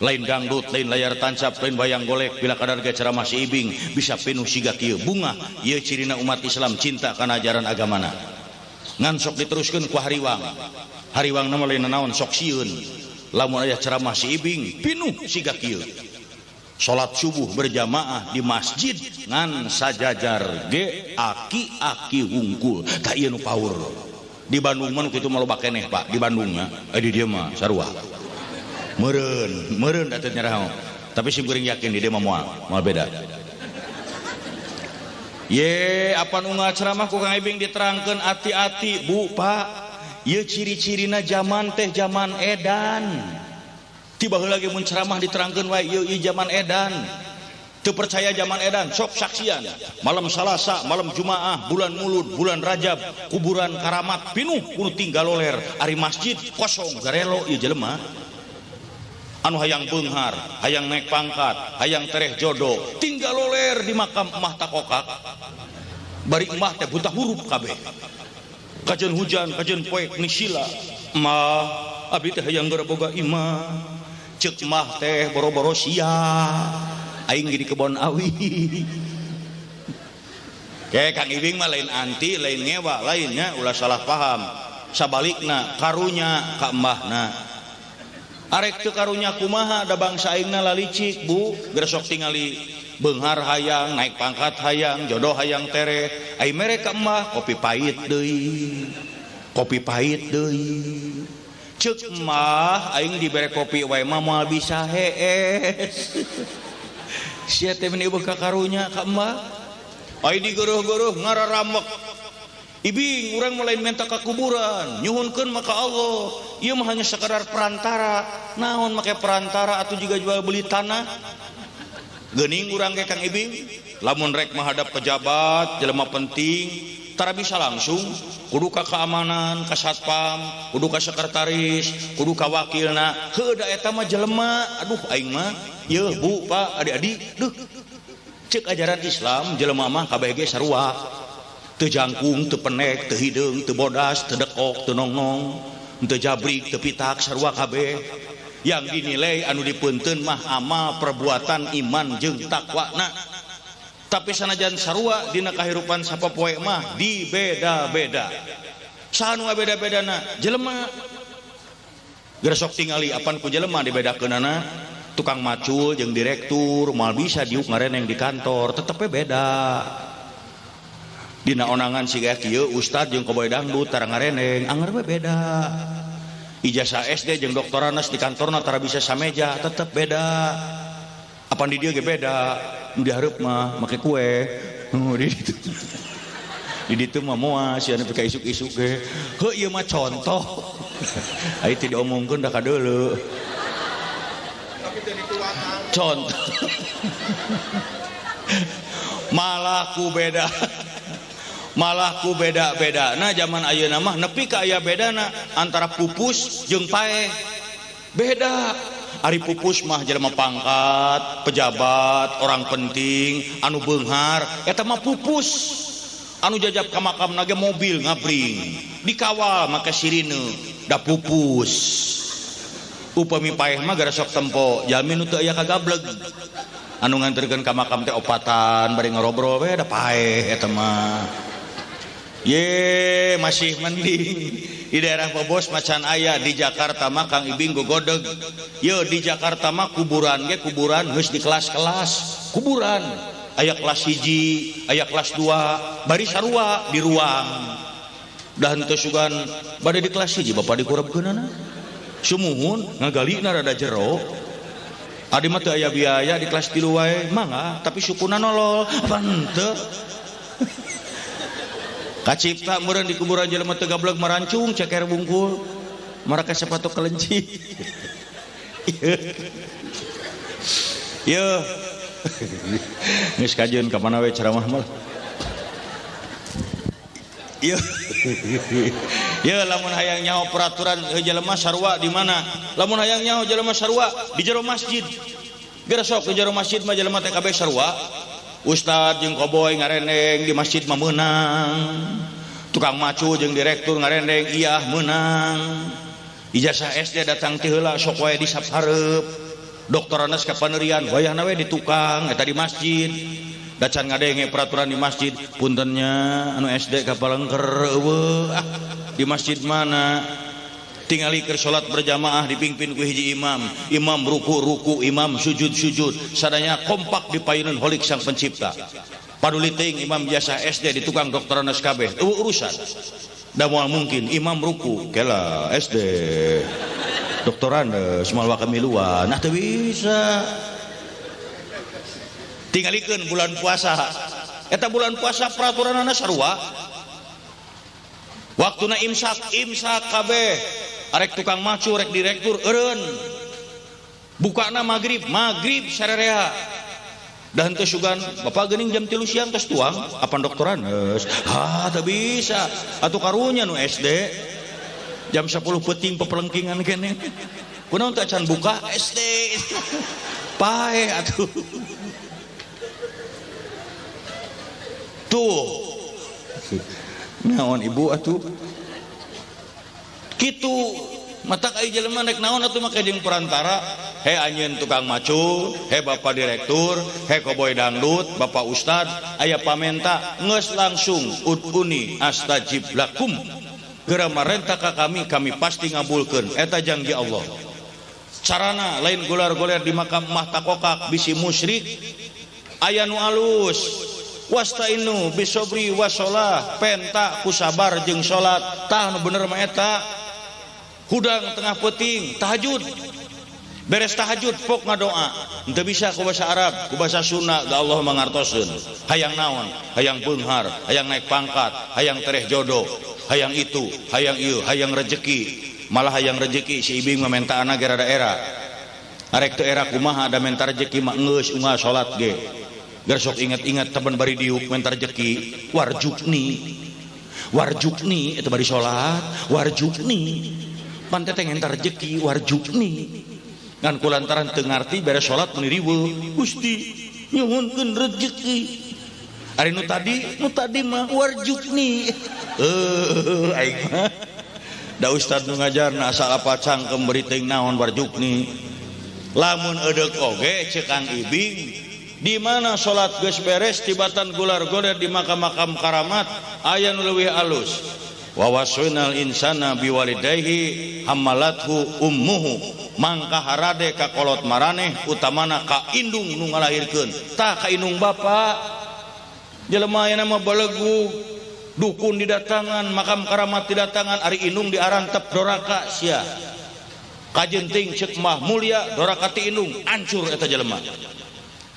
Lain dangdut, lain layar tancap, lain wayang golek bila kadar ge ceramah si Ibing bisa pinuh siga kieu. Bungah ieu cirina umat Islam cinta kana ajaran agamana. Ngan sok diteruskeun ku hariwang. Hariwangna mah lain naon sok sieun. Lamun aya ceramah si Ibing pinuh siga kieu. Salat subuh berjamaah di masjid ngan sajajar ge aki-aki wungkul. Tah ieu nu power. Di Bandung mah nu kitu mah loba keneh Pak, di Bandungnya. Di dieu mah sarua. Meureun, meureun da teu nyaraho. Tapi sim kuring yakin di dieu mah moal beda. Ye, apan unggal ceramah ku Kang Ibing diterangkeun ati-ati, Bu, Pak. Ieu ciri-cirina zaman teh zaman edan. Tiba heula ge mun ceramah diterangkeun wae ieu zaman edan. Teu percaya zaman edan, sok saksian. Malam Salasa, malam Jumaah, bulan Mulud, bulan Rajab, kuburan karamat pinuh kudu tinggal loler, ari masjid kosong garelo ieu jelema. Anu hayang beunghar, hayang naik pangkat, hayang tereh jodoh, tinggal loler di makam emah takokak. Bari emah teh buta huruf kabeh. Kajeun hujan, kajeun poek nisila. Emah abdi teh hayang geura boga imah. Ceuk emah teh boro-boro sia. Aing di kebon awi. Kayak Kang Ibing mah lain anti, lain ngewa, lainnya ulah salah paham. Sabalikna karunya ka emahna. Arek teu karunya kumaha da bangsa aingna lalicik, Bu. Geus sok tingali beunghar hayang, naik pangkat hayang, jodoh hayang tereh. Ai mere ka emah kopi pahit deui. Kopi pahit deui. Ceuk emah aing dibere kopi wae mah moal bisa hees. Sia teh meuni eueuh ka karunya ka emah. Ai digeuruh-geuruh ngararamek. Ibing urang mah lain minta ka kuburan, nyuhunkeun mah ka Allah. Ieu mah hanya sekadar perantara. Naon make perantara atuh juga jual beli tanah. Geuning urang ge Kang Ibing lamun rek menghadap pejabat jelema penting tara bisa langsung kudu ka keamanan ka satpam kudu ka sekretaris kudu ka wakilna heuh da eta mah jelema aduh aing mah yeuh bu pak adik-adik duh cek ajaran Islam jelema mah kabeh ge sarua teu jangkung teu penek teu hideung teu bodas teu dekok teu nongnong teu jabrik teu pitak sarua kabeh. Yang dinilai anu dipunten mah amal perbuatan iman jeung takwana. Tapi sanajan sarua dina kahirupan sapopoe mah dibeda-beda. Saha nu ngabeda-bedana? Jelema. Geresok tingali apan ku jelema dibedakeunana? Tukang macul jeung direktur moal bisa diuk ngareneng di kantor, tetep we beda. Dina onangan siga kieu ustad jeung koboy dangdut tara ngareneng, anger we beda. Ijazah SD jeung doktoranas di kantorna tara bisa sameja, tetep beda. Apan di dieu ge beda, nu dihareup mah make kue. Nu di ditu. Di ditu mah moal sia nepi ka isuk-isuk ge. Heuh ieu mah contoh. Ai teu diomongkeun da kadeuleu. Contoh. Malah ku beda. Malah ku beda-beda. Nah zaman ayeuna mah nepi ka aya bedana antara pupus jeung paeh. Beda. Ari pupus mah jelema pangkat, pejabat, orang penting, anu beunghar, eta mah pupus. Anu jajab ka makamna ge mobil ngabring, dikawal make sirine, da pupus. Upami paeh mah gara sok tempo, jalmi nu teu aya kagableg. Anu nganterkeun ka makam teh opatan bari ngarobrol we da paeh eta mah. Ye masih mending di daerah Bobos macan aya, di Jakarta mah Kang Ibing gogodeg. Ye di Jakarta mah kuburan ge kuburan geus di kelas-kelas kuburan aya kelas 1, aya kelas 2, bari sarua di ruang. Da henteu sugan bade di kelas 1 bapak dikurebkeunana. Sumuhun ngagalina rada jero. Adi mah teu aya biaya di kelas 3 wae mangga, tapi sukuna nolol apa henteu. Kacipta meureun di kuburan jelema teu gableg marancung ceker bungkul marake sepatu kelenci. Yeuh. Geus kajeun ka mana we ceramah mah. Yeuh. Yeuh lamun hayang nyaho peraturan jelema sarua di mana? Lamun hayang nyaho jelema sarua di jero masjid. Geus sok di jero masjid mah jelema teh kabeh sarua. Ustad jeung koboy ngarendeng di masjid mah meunang. Tukang macu jeung direktur ngarendeng iyah meunang. Ijazah SD datang ti heula sok wae di sap hareup. Doktoranas ka paneurian wayahna we di tukang eta di masjid. Da can ngadenge peraturan di masjid, puntennya anu SD ka palengker eueuh. Ah, di masjid mana? Tingali keur salat berjamaah dipimpin ku hiji imam, imam ruku-ruku, imam sujud-sujud, sadaya kompak di payunan holik sang pencipta. Paduli teuing imam biasa SD di tukang doktoranas kabeh, eueuh urusan. Da moal mungkin imam ruku, kela SD. Doktoranas moal wakamiluan, nah teu bisa. Tingalikeun bulan puasa. Eta bulan puasa peraturanana sarua. Waktuna imsak, imsak kabeh. Arek tukang macu, rek direktur eureun. Bukana magrib, magrib sarerea. Da henteu sugan, bapak geuning jam 3 siang tos tuang, apan doktoranes. Ha, teu bisa. Atuh karunya nu SD. Jam 10 peuting pepelengkingan keneh. Kunaon teh acan buka SD. Paeh atuh. Tuh. Naon ibu atuh? Kitu mata ai jelema rek naon atuh make jeung perantara, he anjeun tukang macul, he bapak direktur, he koboy dangdut, bapak ustad, aya pamenta geus langsung uduni astajib lakum. Geura marenta ka kami, kami pasti ngabulkeun. Eta janji Allah. Carana lain golar-goler di makam mah takokak bisi musyrik, aya nu alus. Wastainu bisobri wasolah, penta ku sabar jeung salat. Tah nu bener mah eta. Hudang tengah peuting tahajud. Beres tahajud pok ngadoa. Henteu bisa ku bahasa Arab, ku bahasa Sunda, da Allah mangartoseun. Hayang naon? Hayang beunghar, hayang naik pangkat, hayang tereh jodoh, hayang itu, hayang ieu, hayang rejeki. Malah hayang rejeki si ibing mamentaana ge rada era. Arek teu era kumaha da menta rejeki mah geus unggal salat ge. Geus sok inget-inget temen bari diuk menta rejeki warjukni. Warjukni eta bari salat, warjukni. Pan teh menta rejeki warjukni. Ngan kulantaran teu ngarti beres salat meuni riweuh. Gusti nyuhunkeun rejeki. Ari nu tadi mah warjukni. Aing mah da ustad nu ngajarna asal apa cangkem beri teuing naon warjukni. Lamun edeuk oge ceuk Kang Ibing di mana salat geus beres tibatan gular goler di makam-makam karamat aya nu leuwih alus. Wa wasainal insana biwalidayhi hamalathu ummuhu mangka harade ka kolot maraneh utamana ka indung nu ngalahirkeun. Tah ka indung bapa jelema ayeuna mah belegu dukun didatangan, makam karamat didatangan, ari indung diarantep doraka sia. Kajenting ceuk mah mulia doraka ti indung ancur eta jelema.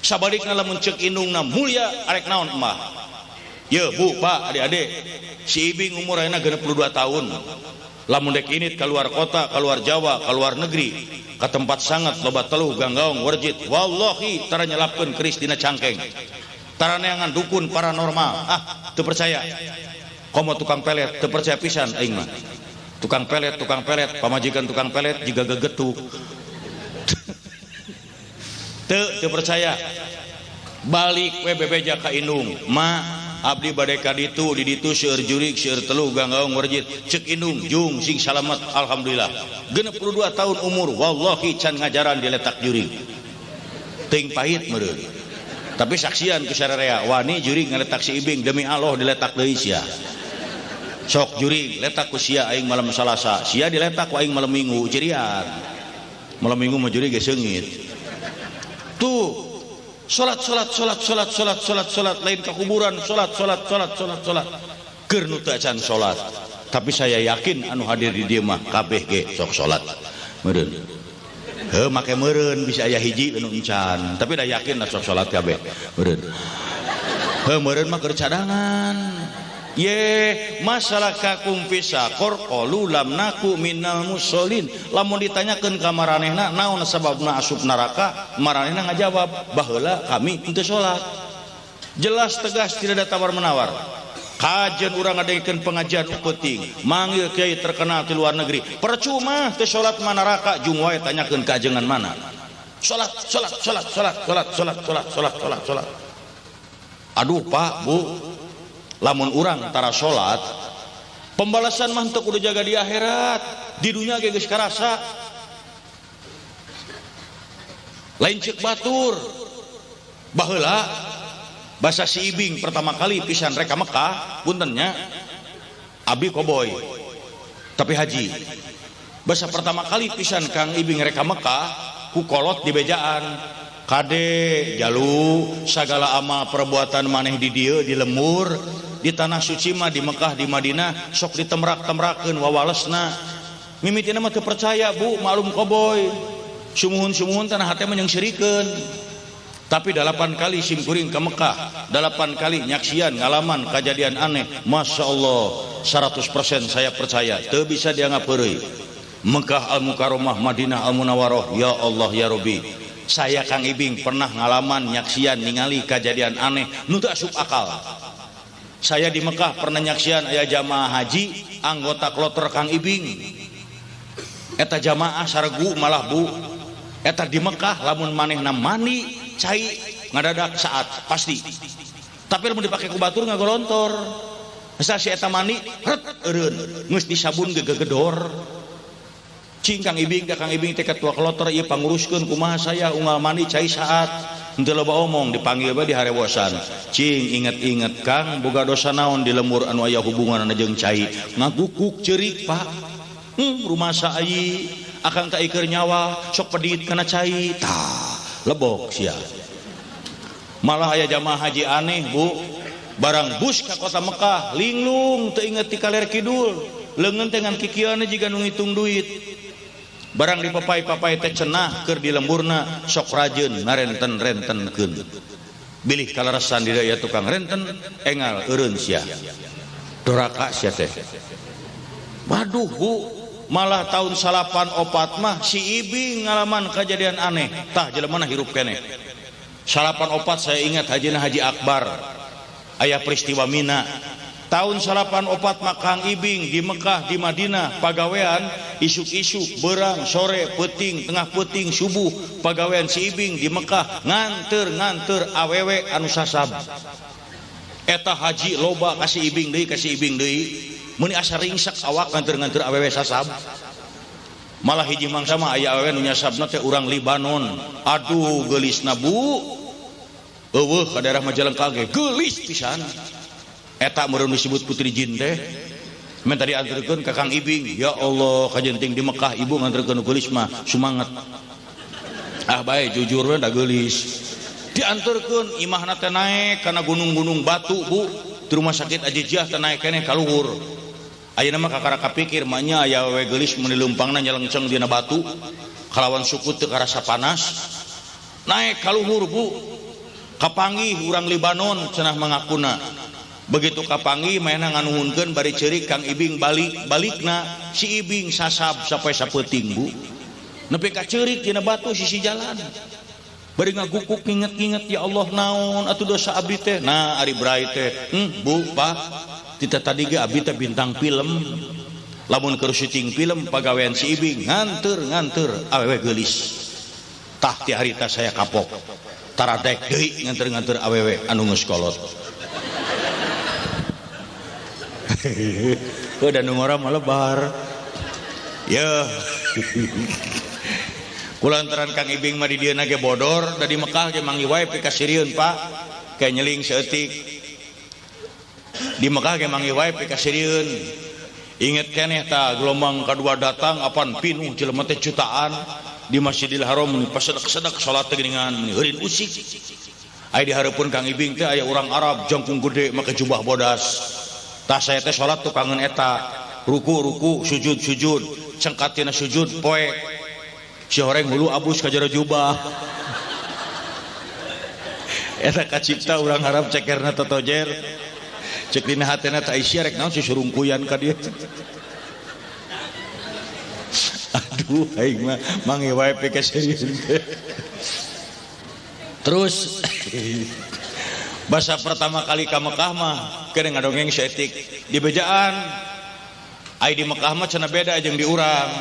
Sabalikna lamun ceuk indungna mulia arek naon mah. Ye bu, pak, adik-adik, si Ibing umur ayeuna 62 tahun. Lamun dek init keluar kota, keluar Jawa, keluar negeri, ka tempat sangat loba teluh ganggaong werjit, wallahi tara nyelapkeun keris dina cangkeng. Tara neangan dukun paranormal. Ah, teu percaya. Komo tukang pelet, teu percaya pisan aing mah. Tukang pelet, pamajikan tukang pelet jiga gegetuk. Teu percaya. Balik we bebeja ka indung, ma abdi bade ka ditu, di ditu seueur jurig, seueur teluh ganggaong werjit. Ceuk indung jung sing salamet alhamdulillah. 62 tahun umur wallahi can ngajaran diletak jurig. Teuing pahit meureun. Tapi saksian ku sararea wani jurig ngaletak si Ibing demi Allah diletak deui sia. Sok jurig letak ku sia aing malam Salasa, sia diletak ku aing malam Minggu cirian. Malam Minggu mah jurig geus seungit. Tuh salat salat salat salat salat salat salat lain ka kuburan salat salat salat salat salat. Keur nu teu acan salat. Tapi saya yakin anu hadir di dieu mah kabeh ge sok salat. Meureun. Heuh make meureun bisa aya hiji anu encan, tapi da yakin lah sok salat kabeh. Meureun. Heuh meureun mah keur cadangan. Ye masalah kakum fisakor qalu lam naku minal musallin. Lamun ditanyakeun ka maranehna naon sababna asup neraka, maranehna ngajawab baheula kami henteu salat. Jelas tegas tidak ada tawar menawar. Kajen urang ngadengkeun pengajian penting, manggil kiai terkenal di luar negeri. Percuma teu salat mah neraka, jung wae tanyakeun ka ajengan mana. Salat salat salat salat salat salat salat salat salat salat. Aduh Pak, Bu, lamun urang tara salat, pembalasan mah teu kudu jaga di akhirat, di dunya ge geus karasa. Lain ceuk batur. Baheula basa si Ibing pertama kali pisan rek ka Mekah, puntennya abi koboy tapi haji. Basa pertama kali pisan Kang Ibing rek ka Mekah ku kolot di bejaan. Kade jalu sagala amal perbuatan maneh di dieu di lemur di tanah suci mah di Mekah di Madinah sok ditemrak-temrakeun wawalesna. Mimitina mah teu percaya bu, maklum koboy. Sumuhun-sumuhun tanah hate mah nyeungseurikeun. Tapi 8 kali simkuring ke Mekah, 8 kali nyaksian ngalaman kejadian aneh. Masya Allah, 100% saya percaya. Teu bisa dianggap heureuy. Mekah Al-Mukarramah, Madinah Al-Munawwarah, ya Allah ya Rabbi. Saya Kang Ibing pernah ngalaman nyaksian ningali kejadian aneh nu teu asup akal. Saya di Mekah pernah nyaksian aya jamaah haji anggota kloter Kang Ibing. Eta jamaah saregu malah bu. Eta di Mekah lamun manehna mandi cai ngadadak saat pasti. Tapi lamun dipake ku batur ngagolontor. Asa si eta mandi ret eureun geus disabun gegedor. Cing Kang Ibing ka Kang Ibing teh ketua kloter ieu panguruskeun kumaha saya unggal mandi cai saat. Henteu loba omong dipanggil bae di harewosan. Cing inget-inget Kang boga dosa naon di lemur anu aya hubunganna jeung cai. Ngagukuk ceurik Pak. Rumasa ai akang ka iker nyawa sok pedit kana cai. Tah lebok sia. Malah aya jamaah haji aneh bu, barang bus ka kota Mekah linglung teu inget ti kaler kidul, leungeun teh ngan kikieuan jiga nu ngitung duit. Barang dipapai-papai teh cenah keur di lemburna sok rajeun ngarenten-rentenkeun. Bilih kaleresan di daya tukang renten engal eureun sia. Doraka sia teh. Waduh bu, Malah tahun 94 mah si Ibing ngalaman kejadian aneh. Tah jelema hirup keneh. 94 saya ingat hajina Haji Akbar. Aya peristiwa Mina. Tahun 94 mah Kang Ibing di Mekah, di Madinah pagawean isuk-isuk, berang, sore, peuting, tengah peuting, subuh pagawean si Ibing di Mekah nganter-nganter awewe anu sasab. Eta haji loba kasih Ibing deui, kasih Ibing deui. Meuni asa ringsek awak nganter-nganter awewe sasab. Malah hiji mangsa mah aya awewe nu nyasabna teh urang Libanon. Aduh geulisna Bu. Eueuh ka daerah Majalengka ge geulis pisan. Eta meureun disebut putri jin teh. Men tadi anterkeun ka Kang Ibing, ya Allah kajenting di Mekah ibu nganterkeun nu geulis mah sumanget. Ah bae jujur we da geulis. Dianterkeun imahna teh naek kana gunung-gunung batu Bu. Di rumah sakit Ajijiah teh naek keneh ka luhur. Ayeuna mah kakara kapikir mah nya aya we geulis mun dileumpangna nyelengceng dina batu kalawan suku teu karasa panas. Naek ka luhur Bu. Kapanggih urang Libanon cenah mangakuna. Begitu kapanggih mainna nganuhunkeun bari ceurik Kang Ibing balik, balikna si Ibing sasab sampai sapeuting Bu. Nepi ka ceurik dina batu sisi jalan. Bari ngagukuk nginget-nginget ya Allah naon atuh dosa abdi teh. Nah ari brai teh, Bu, Pak, tita tadi ge abdi teh bintang film. Lamun keur syuting film pagawean si Ibing nganter-nganter awewe geulis. Tah ti harita saya kapok. Taradek deui nganter-nganter awewe anu geus kolot. Udah nu ngora mah lebar. Yeuh. Kulantaran Kang Ibing mah di dieu ge bodor, da di Mekah ge manggih wae pikasirieun Pak. Kayak nyeling saeutik. Di Mekah ge manggih wae pikasirieun. Inget keneh tah gelombang kadua datang apan pinuh jelema teh jutaan di Masjidil Haram mun pasedek-sedek salat teh geuningan mun heurin usik. Aya di hareupeun Kang Ibing teh aya urang Arab jangkung gede make jubah bodas. Tah saya teh salat tukangeun eta, ruku-ruku, sujud-sujud, cengkatina sujud poek. Si horeng hulu abus ka jero jubah. Eta kacipta urang Arab cekerna totojer. Cek dina hatena teh Aisyah rek naon si surungkuyan ka dieu. Aduh aing mah mangi wae pikasirieun teh. Terus bahasa pertama kali ka Mekah mah keur ngadongeng saeutik di bejaan. Ai di Mekah mah cenah beda jeung di urang.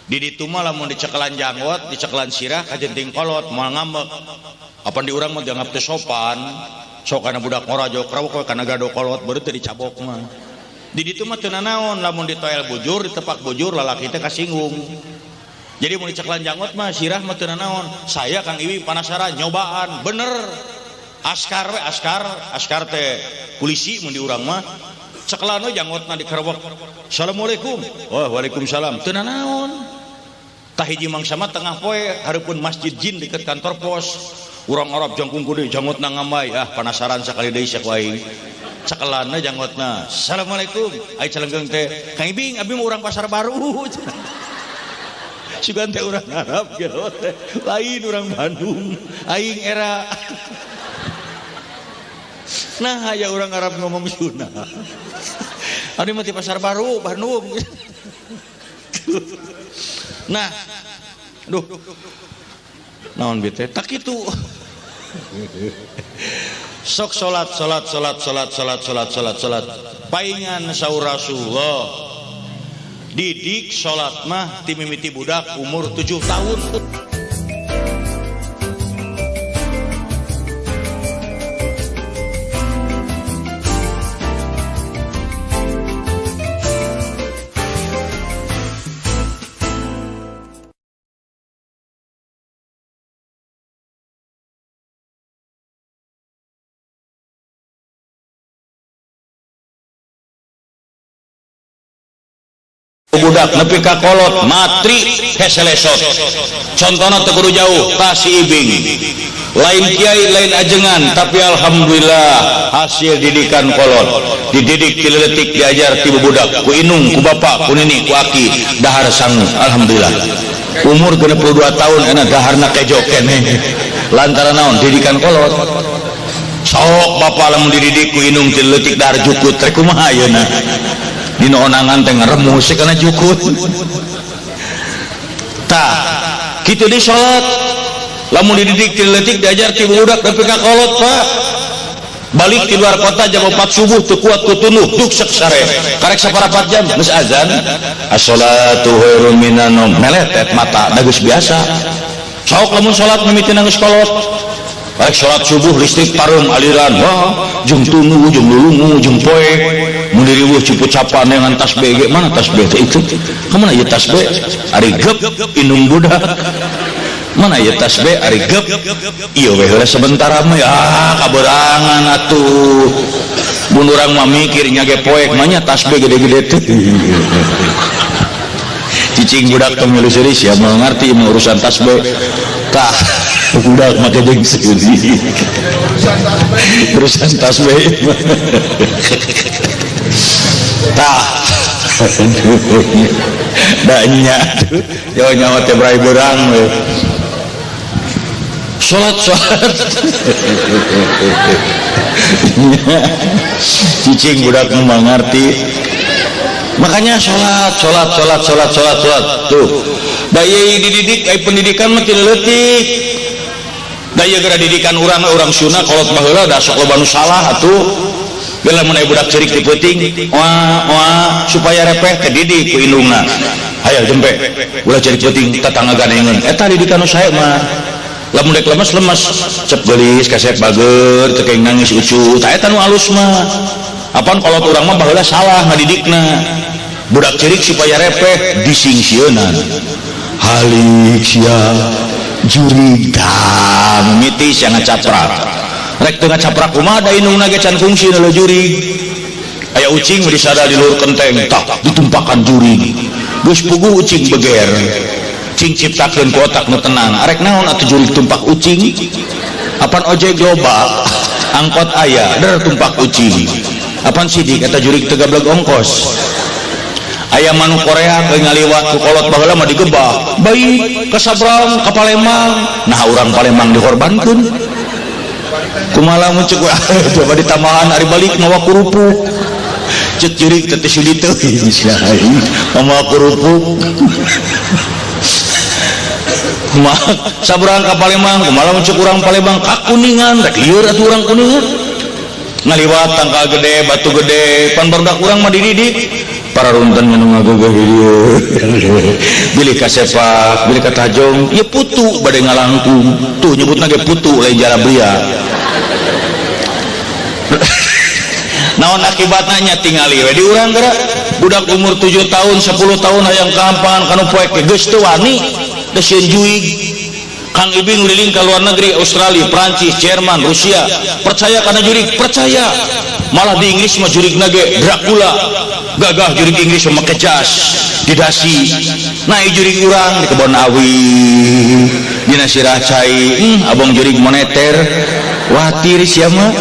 Di ditu mah lamun dicekelan janggot, dicekelan sirah kajenting kolot moal ngambek. Apan di urang mah dianggap teu sopan. Sok kana budak ngora jauh krawok we kana gado kolot baru teu dicabok mah. Di ditu mah teu nanaon lamun ditoel bujur, ditepak bujur lalaki teh kasinggung. Jadi mun dicekelan janggot mah sirah mah teu nanaon. Saya Kang Iwi panasaran nyobaan bener. Askar we askar, askar teh polisi mun di urang mah cekelan we janggotna dikerewek. Assalamualaikum. Wah, waalaikumsalam. Teu nanaon. Tah hiji mangsa mah tengah poe hareupeun masjid jin deket kantor pos. Urang Arab jangkung gede janggotna ngambay. Ah, panasaran sakali deui sia ku aing. Cekelanna janggotna. Assalamualaikum. Ai celenggeung teh, Kang Ibing abi mah urang Pasar Baru. Sugan teh urang Arab gelo teh. Lain urang Bandung. Aing era. Nah, aya urang Arab ngomong Sunda. Anu mah ti Pasar Baru, Bandung. Nah, duh. Naon bete? Tak kitu. Sok salat salat salat salat salat salat salat salat. Paingan saur Rasulullah. Didik salat mah ti mimiti budak umur 7 tahun. Budak nepi ka kolot matri heselesot. Contohna teu kudu jauh ka si Ibing. Lain kiai lain ajengan tapi alhamdulillah hasil didikan kolot. Dididik ti leutik diajar ti budak ku inung ku bapak ku nini ku aki dahar sangu alhamdulillah. Umur 62 tahun enak daharna kejo keneh. Lantaran naon didikan kolot. Sok bapak lamun dididik ku inung ti leutik dahar jukut rek kumaha ayeuna. Dina onangan teh ngaremus kana jukut. Tah, kitu di salat. Lamun dididik ti leutik diajar ti budak nepi ka kolot, Pak. Balik di luar kota jam 4 subuh teu kuat ku tunduh duk sek sare. Karek saparapat jam geus azan. As-shalatu khairun minan naum. Meletet mata da geus biasa. Sok lamun salat mimiti geus kolot. Karek salat subuh listrik pareum aliran. Wah, jeung tunduh jeung lulungu jeung poek. Mun diriweuh cipucapan dengan tasbih ge mana tasbih teh itu? Ka mana ieu tasbih? Ari gep indung budak. Mana ya tasbih ari gep ieu we heula sebentar mah ya kaberangan atuh mun urang mah mikir nya ge poek mah nya tasbih gede-gede teh cicing budak teh milu seuri sia moal ngarti mah urusan tasbih tah budak mah jeung seuri urusan tasbih tah da nya yo nyawa teh brai beurang we. Sholat sholat cicing budak mengerti makanya sholat sholat sholat sholat sholat sholat tuh daya dididik ai pendidikan mah ti leutik daya geura didikan urang urang sunah kolot baheula da sok loba nu salah atuh geus lamun aya budak ceurik ti peuting wah wah supaya repeh teh didik ku indungna hayo jempe ulah ceurik peuting tetangga ganengeun eta didikan nu sae mah. Lamun dek lemes lemes cep geulis kasep bager teu keng nangis ucu tah eta nu alus mah apan kolot urang mah baheula salah ngadidikna budak ceurik supaya repeh disingsieunan halik sia jurig tah mimiti sia ngacaprak rek teu ngacaprak kumaha da indungna ge can kungsi nu jurig aya ucing nu disada di luhur kenteng tah ditumpakan jurig geus puguh ucing beger cing ciptakeun ku otak nu tenang arek naon atuh jurig tumpak ucing apan ojek loba angkot aya der tumpak ucing apan sidik eta jurig teu gableg ongkos aya manu Korea keur ngaliwat ku kolot baheula mah digebah baik ka Sabrang ka Palembang nah urang Palembang dikorbankeun kumaha lamun ceuk coba ditambahan ari balik mawa kerupuk ceuk jurig teh teu sudi teuing sia mawa kerupuk kumaha sabrang ka Palembang kumaha lamun ceuk urang Palembang ka Kuningan rek lieur atuh urang Kuningan ngaliwat tangkal gede batu gede pan barudak urang mah dididik para runten nu ngagogeh dieu bilih ka sepak bilih ka tajong ieu putu bade ngalangkung tuh nyebutna ge putu lain jalabria naon akibatna nya tingali we di urang geura budak umur 7 tahun 10 tahun hayang ka ampangan kanu poek geus teu wani sieun juig. Kang Ibing ngeliling ke luar negeri, Australia, Prancis, Jerman, Rusia, percaya karena jurig, percaya. Malah di Inggris mah jurig nage Dracula, gagah jurig Inggris memakai jas di dasi. Nah jurig urang di kebon awi, di nasirah cai, abang jurig moneter, watir siapa?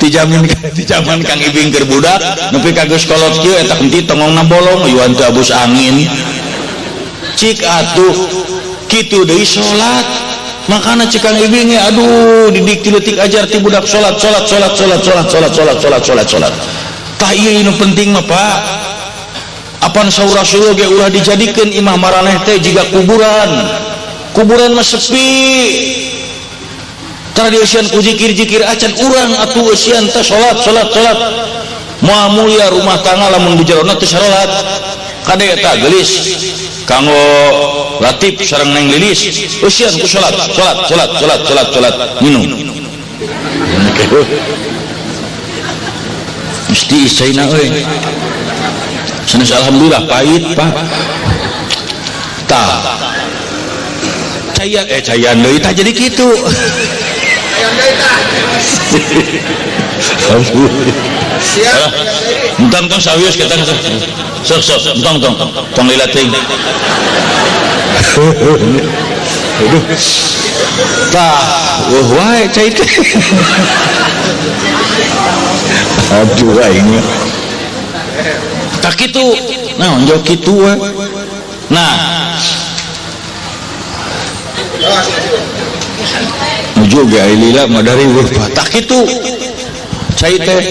Dijamin di zaman Kang Ibing keur budak, nepi ka geus kolot kieu eta henteu tongongna bolong, yuan teu abus angin. Cik atuh kitu deui salat makana cik Kang Ibing aduh didik ti leutik ajar ti budak salat salat salat salat salat salat salat salat salat salat tah ieu nu penting mah Pak apan saur Rasul ge ulah dijadikeun imah maraneh teh jiga kuburan kuburan mah sepi tara dieusian ku zikir-zikir acan urang atuh eusian teh salat salat salat moal mulia rumah tangga lamun di jerona teu salat kade eta geulis kanggo Latif sareng Neng Lilis eusian ku salat salat salat salat salat salat minum mesti isaina euy sanes alhamdulillah pahit Pak tah cayan cayan deui tah jadi kitu Entong tong sawios kita sok sok entong tong tong lila teuing. Aduh. Tah, wah wae cai teh. Aduh aing. Tah kitu. Naon jauh kitu we. Nah. Nuju ge ai lila mah dari weuh tah kitu. Cai teh.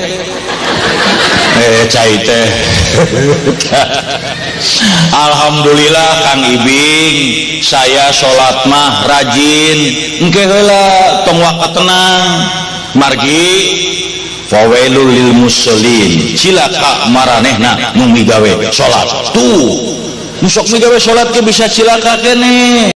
Cai teh. Alhamdulillah Kang Ibing, saya salat mah rajin. Engke heula tong waka tenang. Margi fawailul lil musallin, cilaka maranehna nu migawe salat. Tuh, nu sok migawe salat ge bisa cilaka keneh.